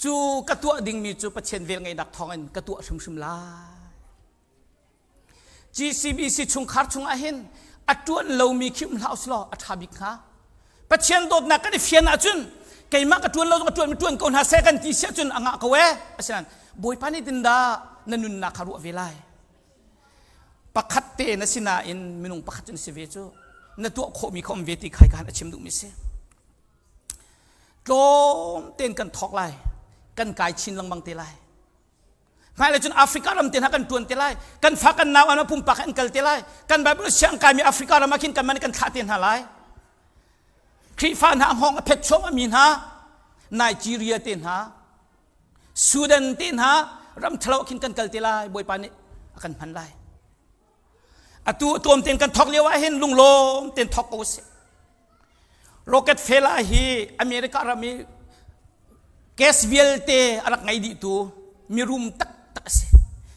Cu ka tuah dingmi cu Pathian velngeihnak thawngin ka tuah hrimhrim lai. GCBC chungkhar chungah hin a ṭuan lomi khi um hlah usih law a ṭha bik hnga. Pathian dawtnak kan i fian ahcun keimah ka ṭuan lo zong a ṭuan mi ṭuan ko hna seh kan ti si ahcun a ngah ko ee. Asinain Bawipa nih tin dah na nunnak kha ruah ve lai. Pakhat te na si nain minung pakhat cu na si ve cu na tuah khawhmi kha um ve ti khai ka han a chim duhmi si. Tlawm tein kan thawk lai. Kan kai chin lengmang te lai. Hmailei cun Africa ram te hna kan ṭuan te lai. Kan fa kan nau an pumpak an kal te lai. Kan Bible siang kaimi Africa ram ah khin kan man kan thlah te hna lai. Khrihfa hna hngawng a phet chuahmah mi hna Nigeria te hna Sudan te hna ram ṭhalo khin kan kal te lai. Bawipa nih a kan hman lai. Atu tlawm tein kan thawk lio ah hin lunglawm tein thawk ko usih. Rockefeller hi America ram i gas vialte a rak ngei dihtu mirum taktak a si.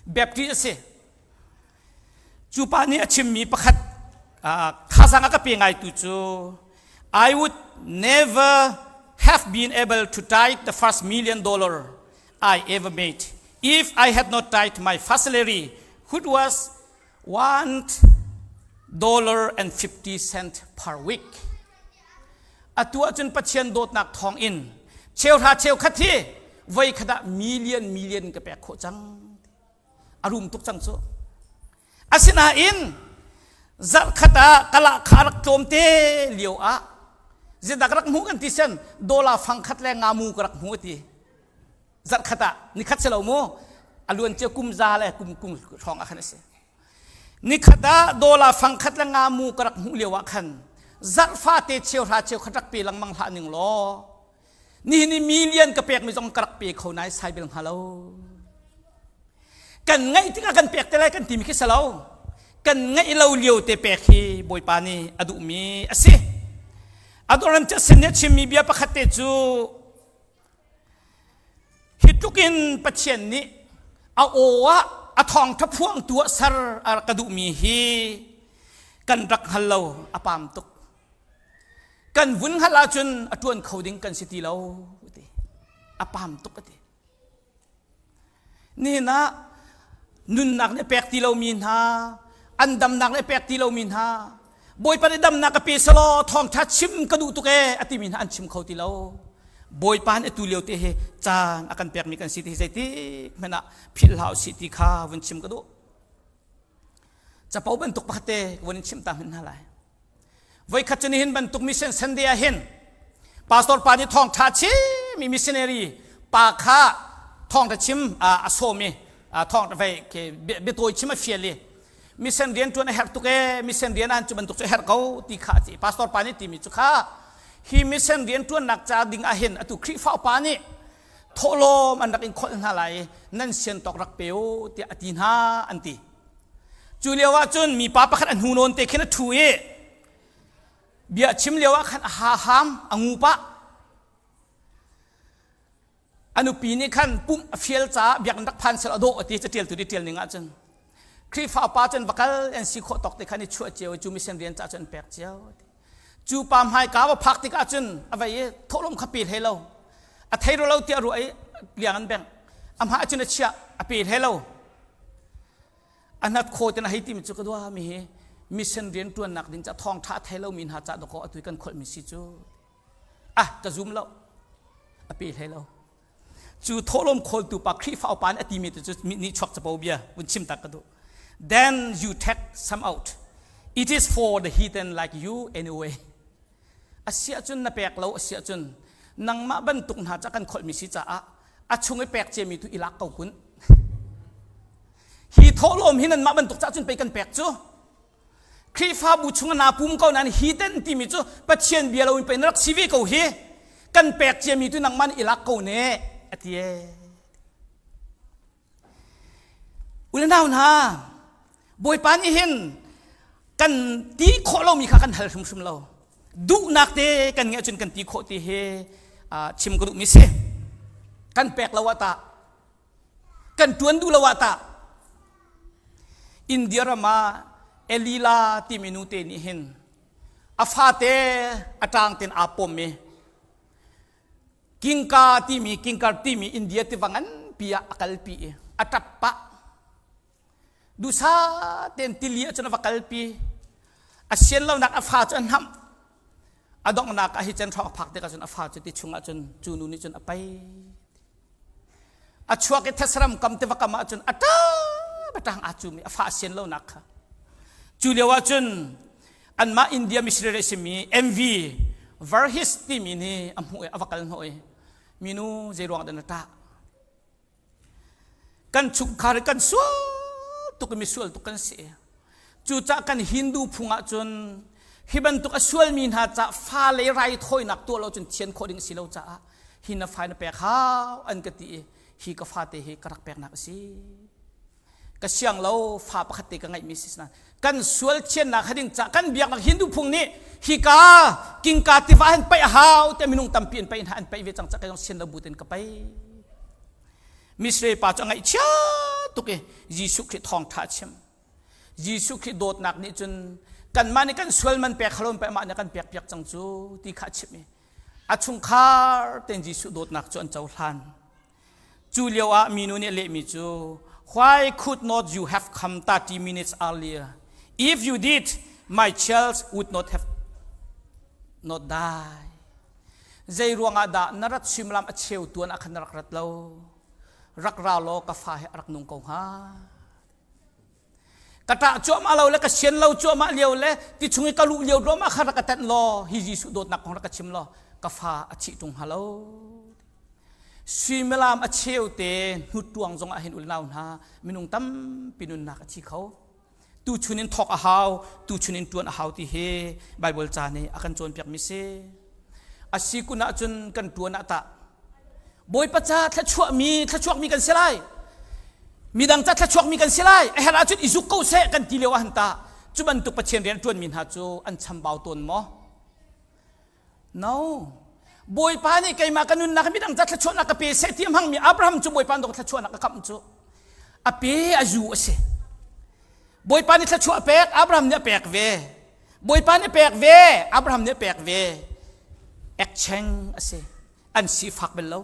Baptist a si. Cu pa nih a chimmi pakhat thazaang a ka pe ngaitu cu I would never have been able to tithe the first $1 million I ever made if I had not tithed my first salary, which was $1.50 per week. Atu ahcun Pathian dawtnak thawng in cheuhra cheukhat hi voi khat ah million million ka pek khawh cang. A rum tuk cang cu. Asinain zarhkhat ah kala kha rak tlawm te lio ah zeidah ka rak hmuh kan ti sen dollar fang khat le ngamu ka rak hmu ti. Zarhkhat ah nikhat si lo mu a luan cia kum za le kum kum hrawng ah khan a si. Nikhat ah dollar fang khat le nga mu ka rak hmuh lio ah khan zarh fate cheuhra cheukhat rak pe lengmang hlah ning law nihin i million ka pek mi zong ka rak pe kho nai sai bel hnga lo. Kan ngaih tikah kan pek te lai kan timi khi si lo. Kan ngaih lo lio te pek hi Bawipa nih a duhmi a si. Adoram Judson nih a chimmi bia pakhat te cu Hi tluk in Pathian nih a aw ah a thawngṭha phuangtu ah ser a rak ka duhmi hi kan rak hngal lo, a pam tuk. Kan vun hngalh ahcun a ṭuan kho ding kan si ti lo, a ti. A pam tuk a ti. Nihin ah nunnak nih pek ti lomi hna, an damnak nih pek ti lomi hna, Bawipa nih damnak ka pe selaw thawngṭha chim ka duh tuk ee a timi hna an chim kho ti lo. Bawipa nih atu lio te hi caan a kan pekmi kan si ti hi zeitik hmanh ah philh hlah usih ti kha vun chim ka duh. Capo bantuk pakhat te vun in chimh ta hmanh hna lai. Voikhat cu nihin bantuk mission Sunday ah hin pastor pa nih thawngṭha chim i missionary pa kha thawngṭha chim a sawm i thawngṭha vei biatawi chim a fial i mission rian ṭuan a herh tuk ee mission rian an cu bantuk cu a herh ko ti kha a ti pastor pa nih timi cu kha hi mission rian ṭuannak ca ding ah hin atu Khrihfa upa nih thawhlawm an rak in kholh hna lai nan sian tawk rak pe u tiah a ti hna an ti. Cu lio ah cun mipa pakhat a hnu nawn te khin a ṭhu i bia chim lio ah khan a ha ham a ngu pah. A nupi nih khan pumh a fial caah biakinn rak phan sel a dawh a ti caṭialtu nih ṭial ning ahcun Khrihfa upa cun va kal an si khawh tawk te khan i chuah cio i cu mission rian caah cun an pek cio. Cu pa hmaika va phak tikah cun a vei i thawhlawm kha pe hlei lo. A thei ro lo tiah ruah i liang an bengh. A hmai cun a chiah a pe hlei lo. A hnat khaw ten a hei timi cu ka dua mi hi mission rian ṭuannak ding ca thawngṭha a thei lomi hna ca dawkaw atu kan kholhmi si cu. Ah ka zum lo. A pe hlei lo. Cu thawhlawm khawltu pa Khrihfa upa nih a timi te cu nih chuak capo bia vun chim tak ka duh. Then you take some out. It is for the heathen like you anyway. A siah cun na pek lo a siah cun nangmah bantuk hna ca kan kholhmi si caah a chung i pek ciami tu i lak ko kun. Hi thawhlawm hi nanmah bantuk cah cun pei kan pek cu. Khrihfabu chung ah naa pum ko nain hi ten timi cu Pathian bia loin pei na rak si ve ko hi. Kan pek ciami tu nangmah nih i lak ko ne a ti ee. U le nau hna, Bawipa nih hin kan ti khawh lomi kha kan hal hrimhrim lo. Duhnak te kan ngeih ahcun kan ti khawh ti hi chim ka duhmi si. Kan pek lo ah tah kan ṭuan duh lo ah tah India ram ah Elila timi nu te nih hin a fate a ṭang ten aa pom i Kingka timi Kingkar timi India tiva nganpi ah a kalpi i a ṭap pah. Duhsah tein tili ah cun a va kalpi. A sian lonak a fa cu a hnamh. A donghnak ah hi cen hrawng a phak tikah cun a fa cu ti chungah cun cu nu nih cun a pei. A chuak i thesram kam tiva kam ah cun a ṭap a ṭang aa cum i a fa a sian lonak kha. Cu lio ah cun anmah India missionary a simi MV Varhis timi nih a hmuh i a va kal hnawh i minu zei ruang dah na ṭah? Kan chungkhar i kan sual tuk i misual tuk kan si. Cucaah kan Hindu phung ah cun hi bantuk a sualmi hna ca fale raithawinak tuah lo cun thian khawh ding a si lo caah hi na fa na pek hau an ka ti i hi ka fate hi ka rak peknak a si. Ka siang lo fa pakhat te ka ngeihmi si nain kan sual thiannak hading ca kan biaknak Hindu phung nih hika kingka tiva han paih a hau te minung tampi an paih hna an paih ve cang ca kai sian lo bu ten ka paih. Misre pa cu a ngaihchia tuk i Jesuh Khrih thawngṭha a chim. Jesuh Khrih dawtnak nih cun kanmah nih kan sual man pek halon pe amah nih kan pek piak cang cu ti kha a chimh i a chungkhar tein Jesuh dawtnak cu an cohlan. Cu lio ah minu nih a lehmi cu Why could not you have come 30 minutes earlier? If you did, my child would not have not die. Zei ruangah dah na rat suimilam a cheu tuan ah khan na rak rat lo? Rak ra law ka fa he a rak nung ko hnga. Ka ṭah cuahmah lo le ka sian lo cuahmah lio le ti chung i ka luh lio ruamah kha rak ka tenh law hi Jesuh dawtnak kong rak ka chim law ka fa a thih ṭung hnga lo. Suimilam a cheu te hnuttuang zong ah hin unau hna minung tampi nunnak a thi kho. Tuchun in thawk a hau, tuchun in ṭuan a hau ti hi Baibal ca nih a kan cawnpiakmi si. A si kun ahcun kan ṭuan ah tah Bawipa ca thluachuahmi thluachuakmi kan si lai. Midang ca thluachuakmi kan si lai. A herh ahcun i zuk ko seh kan ti lio ah han tah cu bantuk Pathian rian ṭuanmi hna cu an chambau tawn maw? No. Bawipa nih keimah ka nunnak midang ca thluachuahnak ka pe seh ti a hmangmi Abraham cu Bawipa nih thluachuahnak a kamh cu a pe a zu a si. Bawipa nih thluachuah a pek Abraham nih a pek ve. Bawipa nih a pek ve Abraham nih a pek ve. Ekcheng a si. An sifak bel lo.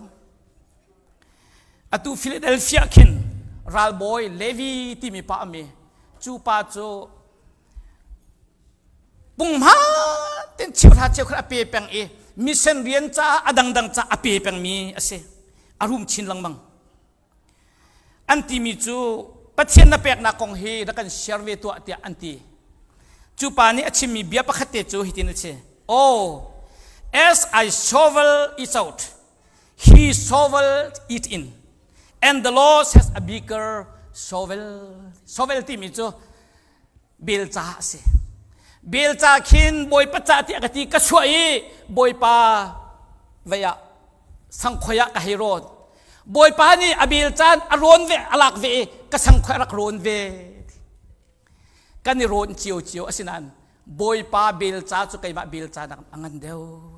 Atu Philadelphia khin ralbawi Levi timi pa a mi cu pa cu Punghman ten cheuhra cheukhat a pe peng i mission rian caah a dangdang caah a pe pengmi a si. A rum chin lengmang. An timi cu Pathian na peknak kong hi rak kan share ve tuah tiah an ti. Cu pa nih a chimmi bia pakhat te cu hitin a si. Oh, as I shovel it out, he shoveled it in. And the Lord has a bigger shovel. Shovel timi cu belca a si belca khin bawipa ca tiah ka ti ka chuah i bawipa vei ah sangkhoi ah ka hei rawn bawipa nih a belca a rawn ve a lak ve i ka sangkhoi a rak rawn ve kan i rawn cio cio asinain bawipa belca cu keimah belca nak a ngan deuh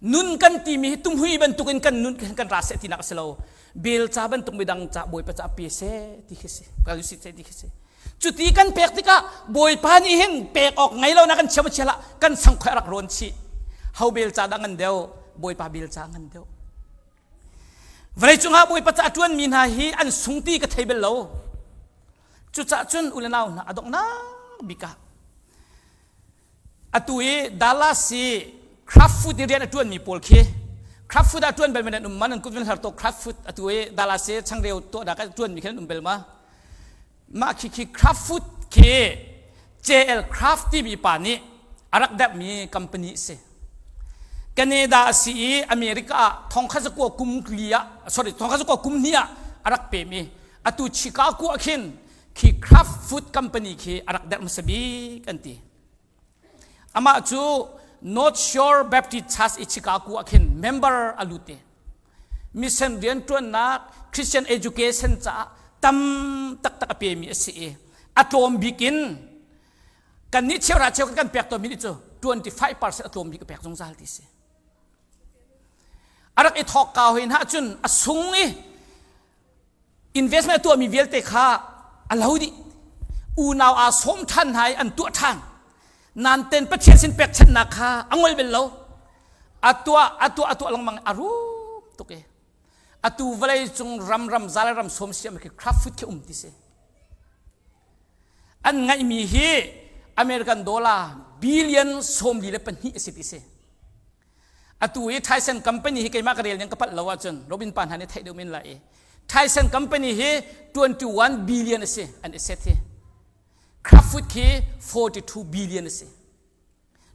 Nun kan timi hi tumhui bantukin kan nun kan ra seh tinak a si lo. Belca bantuk midang ca Bawipa ca pe seh ti khi si. Kal si ti khi si. Cuti kan pek tikah Bawipa nih hin pek awk ngei lo na kan chiam chia lah kan sangkhoi rak rawn chih. Ho belca dah ngan deuh? Bawipa belca ngan deuh. Vawlei cungah Bawipa ca ṭuanmi hna hi an sung ti ka thei bel lo. Cucah cun u le nau hna a donghnak bik ah Atu i Dallas i Kraft Food i rian a ṭuanmi pawl khi Kraft Food ah ṭuan bal men an um ma nan kut van hlar to Kraft Food atu i Dallas i changreu tuahnak ah ṭuanmi khi nan um bel ma mah khi khi Kraft Food khi JL Kraft timi pa nih a rak derhmi company a si Canada a si i America ah thongkhat zakua kum li ah sorry thongkhat zakua kum hnih ah a rak pem i atu Chicago ah khin khi Kraft Food Company khi a rak derh hmasa bik an ti. Amah cu North Shore Baptist Church i Chicago ah khin member a lut i mission rianṭuannak Christian education caah tam taktak a pemi a si i a tlawm bik in kannih cheuhra cheu kan pek tawnmi nih cu 25% a tlawm bik a pek zungzal ti si. A rak i thawk ka hoi hna cun a sung i investment a tuahmi vialte kha a lo dih. Unau aa sawm ṭhan hna i an tuah ṭhan. Nanten Pathian sin pekchanhnak kha a ngol bel lo. A tuah, a tuah, a tuah lengmang a rum tuk i atu vawlei cung ram ram zal ram sawm siam khi Kraft Food khi um ti si. An ngaihmi hi American dollar billion 42 a si ti si. Atu i Tyson company hi keimah ka rel ning ka palh lo ahcun Robin pa hna nih theih deuh men lai i Tyson company hi 21 billion a si an asset hi. Kraft Food khi 42 billion a si.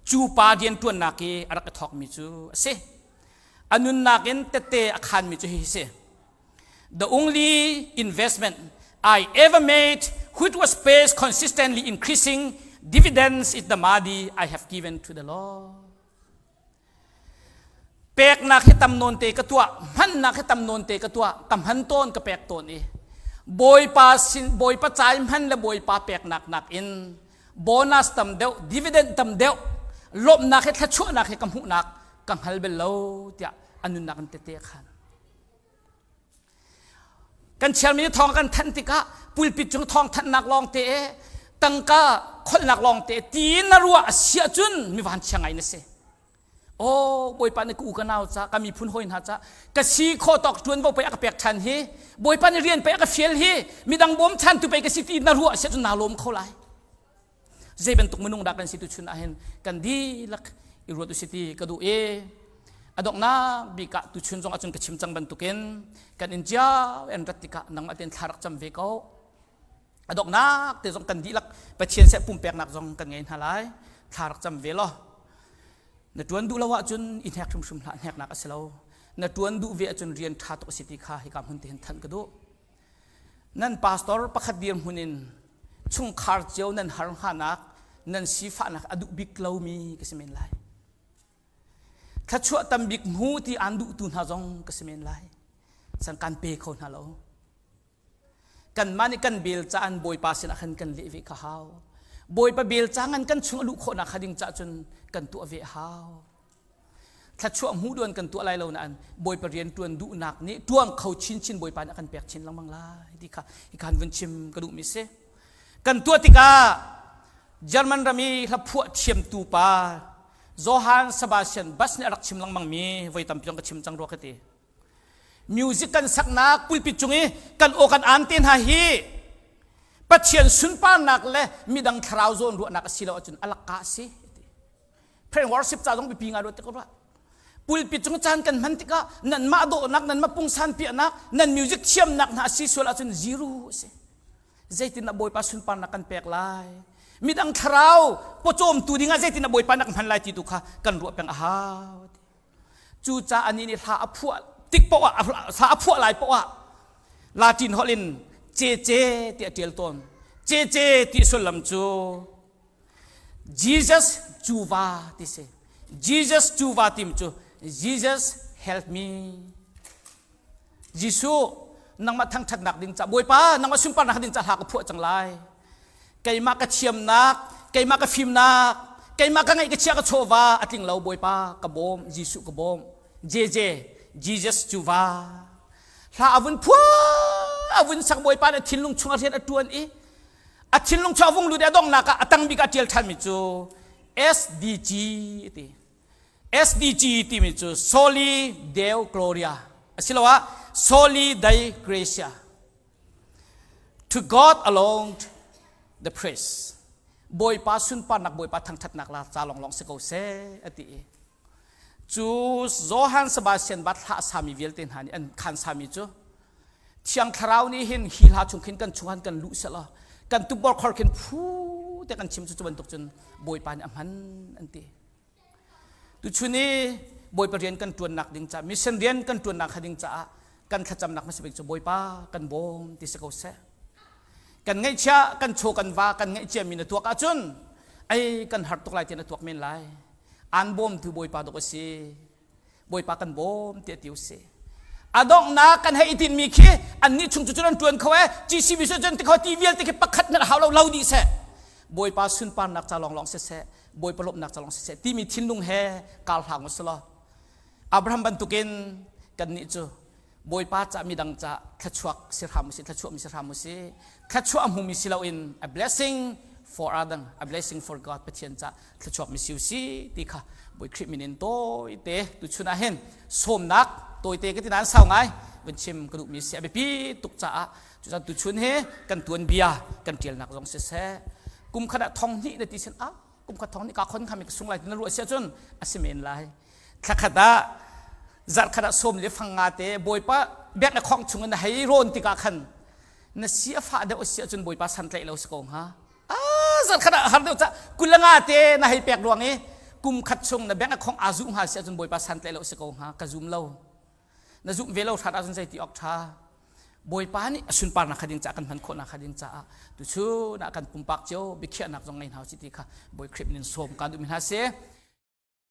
Cu pa rianṭuannak i a rak i thawkmi cu a si. A nunnak in tette a khanmi cu hihi si. The only investment I ever made which was pays consistently increasing dividends is the money I have given to the Lord. Peknak hi tam nawn te ka tuah, hmannak hi tam nawn te ka tuah, ka hman tawn ka pek tawn i Bawipa sin Bawipa cai hman le Bawipa peknak nakin bonus tam deuh, dividend tam deuh, lawmhnak he thluachuahnak he ka hmuhnak ka hngal bel lo tiah a nunnak in tete a khan. Kan chiarmi thawng kan thanh tikah pulpit cung thawng thanhnak lawng te tangka kholhnak lawng te ti na ruah a si ahcun mi vanchia ngai na si. Oh Bawipa nih ka u ka nau ca ka miphun hawi hna ca ka si khawh tawk ṭuanvo pei a ka pek ṭhan hi Bawipa nih rian pei a ka fial hi midang bawm chantu pei ka si ti na ruah a si ahcun naa lawm kho lai. Zei bantuk minung dah kan si tuchun ah hin kan dihlak i ruat usih ti ka duh i a donghnak bik ah tuchun zong ahcun ka chim cang bantukin kan in cio an rat tikah nangmah tein thla rak cam ve ko. A donghnak te zong kan dihlak Pathian seh pumpeknak zong kan ngei hna lai. Thla rak cam ve law. Na ṭuan duh lo ahcun i hnek hrimhrim hlah hneknak a si lo. Na ṭuan duh ve ahcun rian ṭha tuk a si ti kha hika hmun te hin thanh ka duh. Nan pastor pakhat dirhmun in chungkhar cio nan har hnganak nan sifahnak a duh bik lomi ka si men lai. Thluachuah tam bik hmu ti aan duhtu hna zong ka si men lai. San kan pe kho hna lo. Kanmah nih kan bel caan Bawipa sinah khan kan leh ve kha hau. Bawipa bel cangan kan chung a luh khawhnak kha ding cah cun kan tuah ve hau. Thluachuah hmuh duan kan tuah lai lo nain Bawipa rian ṭuan duhnak nih ṭuang kho chinchin Bawipa nih a kan pek chin lengmang lai ti kha hi khan vun chim ka duhmi si. Kan tuah tikah German ram i hlaphuah thiamtu pa Johann Sebastian Bach nih a rak chim lengmangmi voi tampi zong ka chim cang rua ka ti. Music kan saknak pulpit cung i kan aw kan aan te hna hi Pathian sunparnak le midang thlarau zawn ruahnak a si lo ahcun a lakka a si. Prayer worship ca zong biapi ngai ruat tik ruah. Pulpit cung caan kan hman tikah nanmah dawhnak, nanmah pungsan piahnak, nan music thiamnak hna a si sual ahcun zero a si. Zeitindah Bawipa sunparnak kan pek lai? Midang thlarau pawcawmtu dingah zeitindah Bawipa nak hman lai ti tu kha kan ruah peng a hau. Cucaah anih nih hla a phuah tik poah ah hla a phuah lai poah ah Latin holh in cece ti a ṭial tawn. Cece ti sullam cu Jesus cuva ti si. Jesus cuva tim cu Jesus help me. Jesuh nangmah thangṭhatnak ding ca Bawipa nangmah sunparnak ding ca hla ka phuah cang lai. Keimah ka thiamnak, keimah ka fimnak, keimah ka ngeih ka chia ka chawva a tling lo Bawipa ka bawm, Jesuh ka bawm. JJ Jesus cuva. Hla a vun phuah a vun sak Bawipa nih thinlung chung a rian a ṭuan i a thinlung cu a vung lut i a donghnak ah a tang bik ah ṭial ṭhanmi cu SDG ti SDG timi cu Soli Deo Gloria asiloah Soli Dei Gratia to God alone the praise Bawipa sunparnak Bawipa thangṭhatnak la ca lawnglawng si ko seh a ti i cu Johann Sebastian Bach hla a sami vialte hna nih an khan sami cu Thiang Thlarau nih hin hi hla chung khin kan chung kan luh selaw kan tupbor khor khin phu te kan chim cu cu bantuk cun Bawipa nih a hman an ti. Tuchun i Bawipa rian kan ṭuannak ding caah mission rian kan ṭuannak kha ding caah kan thlacamnak hmasa bik cu Bawipa kan bawm ti si ko seh. Kan ngaihchia kan chaw kan va kan ngaihcia mi na tuak ahcun ei kan har tuk lai ti na tuak men lai. An bawmtu Bawipa dawk a si. Bawipa kan bawm tiah ti usih. A donghnak kan hei i tinhmi khi annih chung cu cun an ṭuan kho e GCB cu cun ti kho ti vialte khi pakhat hmanh hau lo lo dih seh. Bawipa sunparnak ca lawnglawng siseh, Bawipa lawmhnak ca lawng siseh timi thinlung he kar hlang usih law Abraham bantukin Kannih cu Bawipa ca midang ca thluachuak si hram usih, thluachuah mi si hram usih. Thluachuah a hmumi si loin a blessing for other, a blessing for God Pathian ca thluachuak mi si usih ti kha Bawi Khrih min in tawite tuchun ah hin sawmnak tawite ka ti nain sau ngai vun chim ka duhmi si a biapi tuk caah cucan tuchun hi kan tuan bia kan ṭialnak zong siseh kum khat ah thong hnih na ti sin ah kum khat thong hnih ka khon khami ka sung lai ti na ruah si ahcun a si men lai thla khat ah zarh khat ah sawm le fang nga te bawipa bek le khong chung in na hei rawn tikah khan na si a fah deuh a si ahcun bawipa san tlaih lo si ko hnga zarh khat ah har deuh ca kul nga te na hei pek ruang i kum khat chung na bank a khong aa zuh hnga si ahcun bawipa san tlaih lo si ko hnga ka zum lo na zumh ve lo hrat ahcun zei ti awk ṭha Bawipa nih a sunparnak kha ding caah kan hman khawhnak kha ding caah tuchun ah kan pumpak cio biakhiahnak zong ngei hna usih ti kha Bawi Khrih min in sawm kaan duhmi hna si.